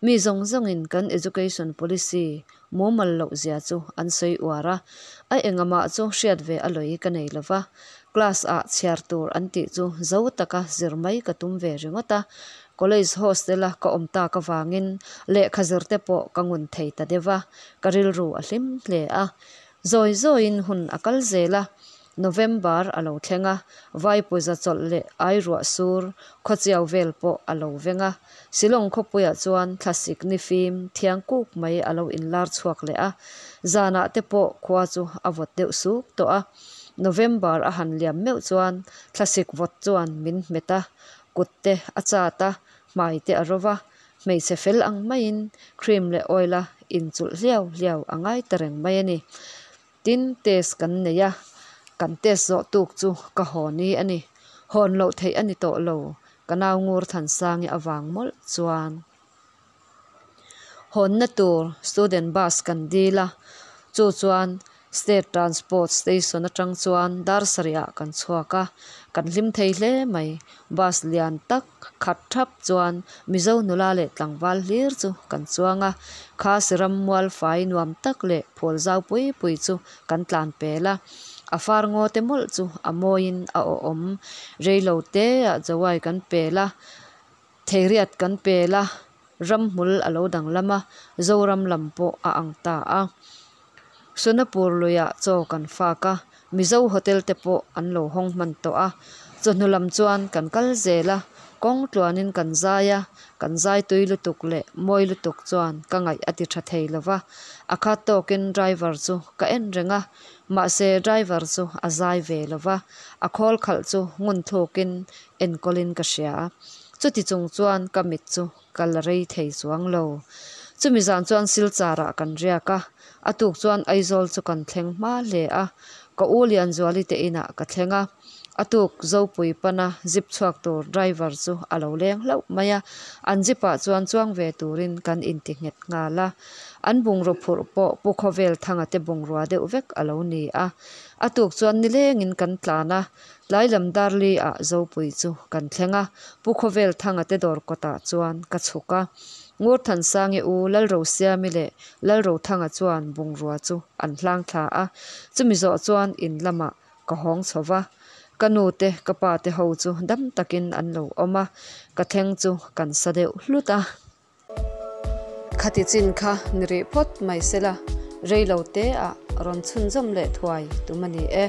Mi zawng zawngin kan education policy mumal loh zia chu an sawi uar a, a engamah chu hriat ve a lawi ka nei lova, class ah chhiar tur an tih chu zo taka zir mai ka tum ve ringawt a, College hostel a ka awm tak avangin lehkha zir te pawh ka ngun thei ta deuh a, ka rilru a hlim hle a. Zawi zawiin hun a kal zel a, November a lo thleng a, Vaipuza chawlh leh Airuah sur khawchiau vel pawh a lo veng a. Shillong khawpuiah chuan thlasik ni fim thiang kuk mai a lo inlar chhuak leh a, zanah te pawh khua chu a vawt deuh suk tawh a. November a han liam meuh chuan thlasik vawt chuan min hmet a, kut te a chat a, hmai te a ro va, hmeichhe fel ang maiin cream leh oil a inchulh hliau hliau a ngai ta reng mai a ni. Tin, test kan nei a, kan test zawh tuk chu ka haw ni a ni. Hawn loh theih a ni tawh lo, ka nau ngur Thansangi avang mawlh chuan. Hawnna tur student bus kan dil a, chu chuan State Transport Station atang chuan dar sarihah kan chhuak a, kan hlim thei hle mai. Bus lian tak khat thap chuan Mizo nula leh tlangval hlir chu kan chuang a, Khasi ram mual fai nuam tak leh phul zau pui pui chu kan tlan pel a, a far ngaw te mawlh chu a mawiin a awhawm. Reilo teah Jawai kan pel a, Theiriat kan pel a, ramhmul a lo danglam a, Zoram lam pawh a ang ta a. Sonapur luiah chaw kan fak a, Mizo hotel te pawh an lo hawng hman tawh a. Chawhnu lam chuan kan kal zel a, kawng tluanin kan zai a, kan zai tui lutuk leh mawi lutuk chuan ka ngaih a ti tha thei lo va. A khat tawkin driver chu ka en reng a, mahse driver chu a zai ve lo va, a khawl khalh chu ngun thlukin enkawlin ka hria. Chuti chung chuan ka mit chu ka la rei thei chuang lo. Chumi zan chuan Silchar ah kan riak a, a tuk chuan Aizawl chu kan thleng hma hle a, ka u Lianzuali te inah ka thleng a, a tuk Zopui pana zip chhuak tur driver chu a lo leng hlauh mai a, an zip ah chuan chuang ve turin kan inti nghet nghal a, an bungraw phurh pawh Pu Khawvel Thanga te bungrua deuh vek a lo ni a, a tuk chuan nilengin kan tlan a, Tlai lam Darli ah Zopui chu kan thleng a, Pu Khawvel Thanga te dawr kawtah chuan ka chhuk a. Ngurthansangi u Lalrosiami leh Lalrothanga chuan bungrua chu an hlang thla a, chumi zawh chuan in lamah ka hawng chho va. Ka nu te ka pa te ho chu dam takin an lo awm a, ka thleng chu kan sa deuh hlut a. Khati chin kha ni rih phawt mai sela, reilo te ah rawn chhunzawm leh thuai tum a ni e.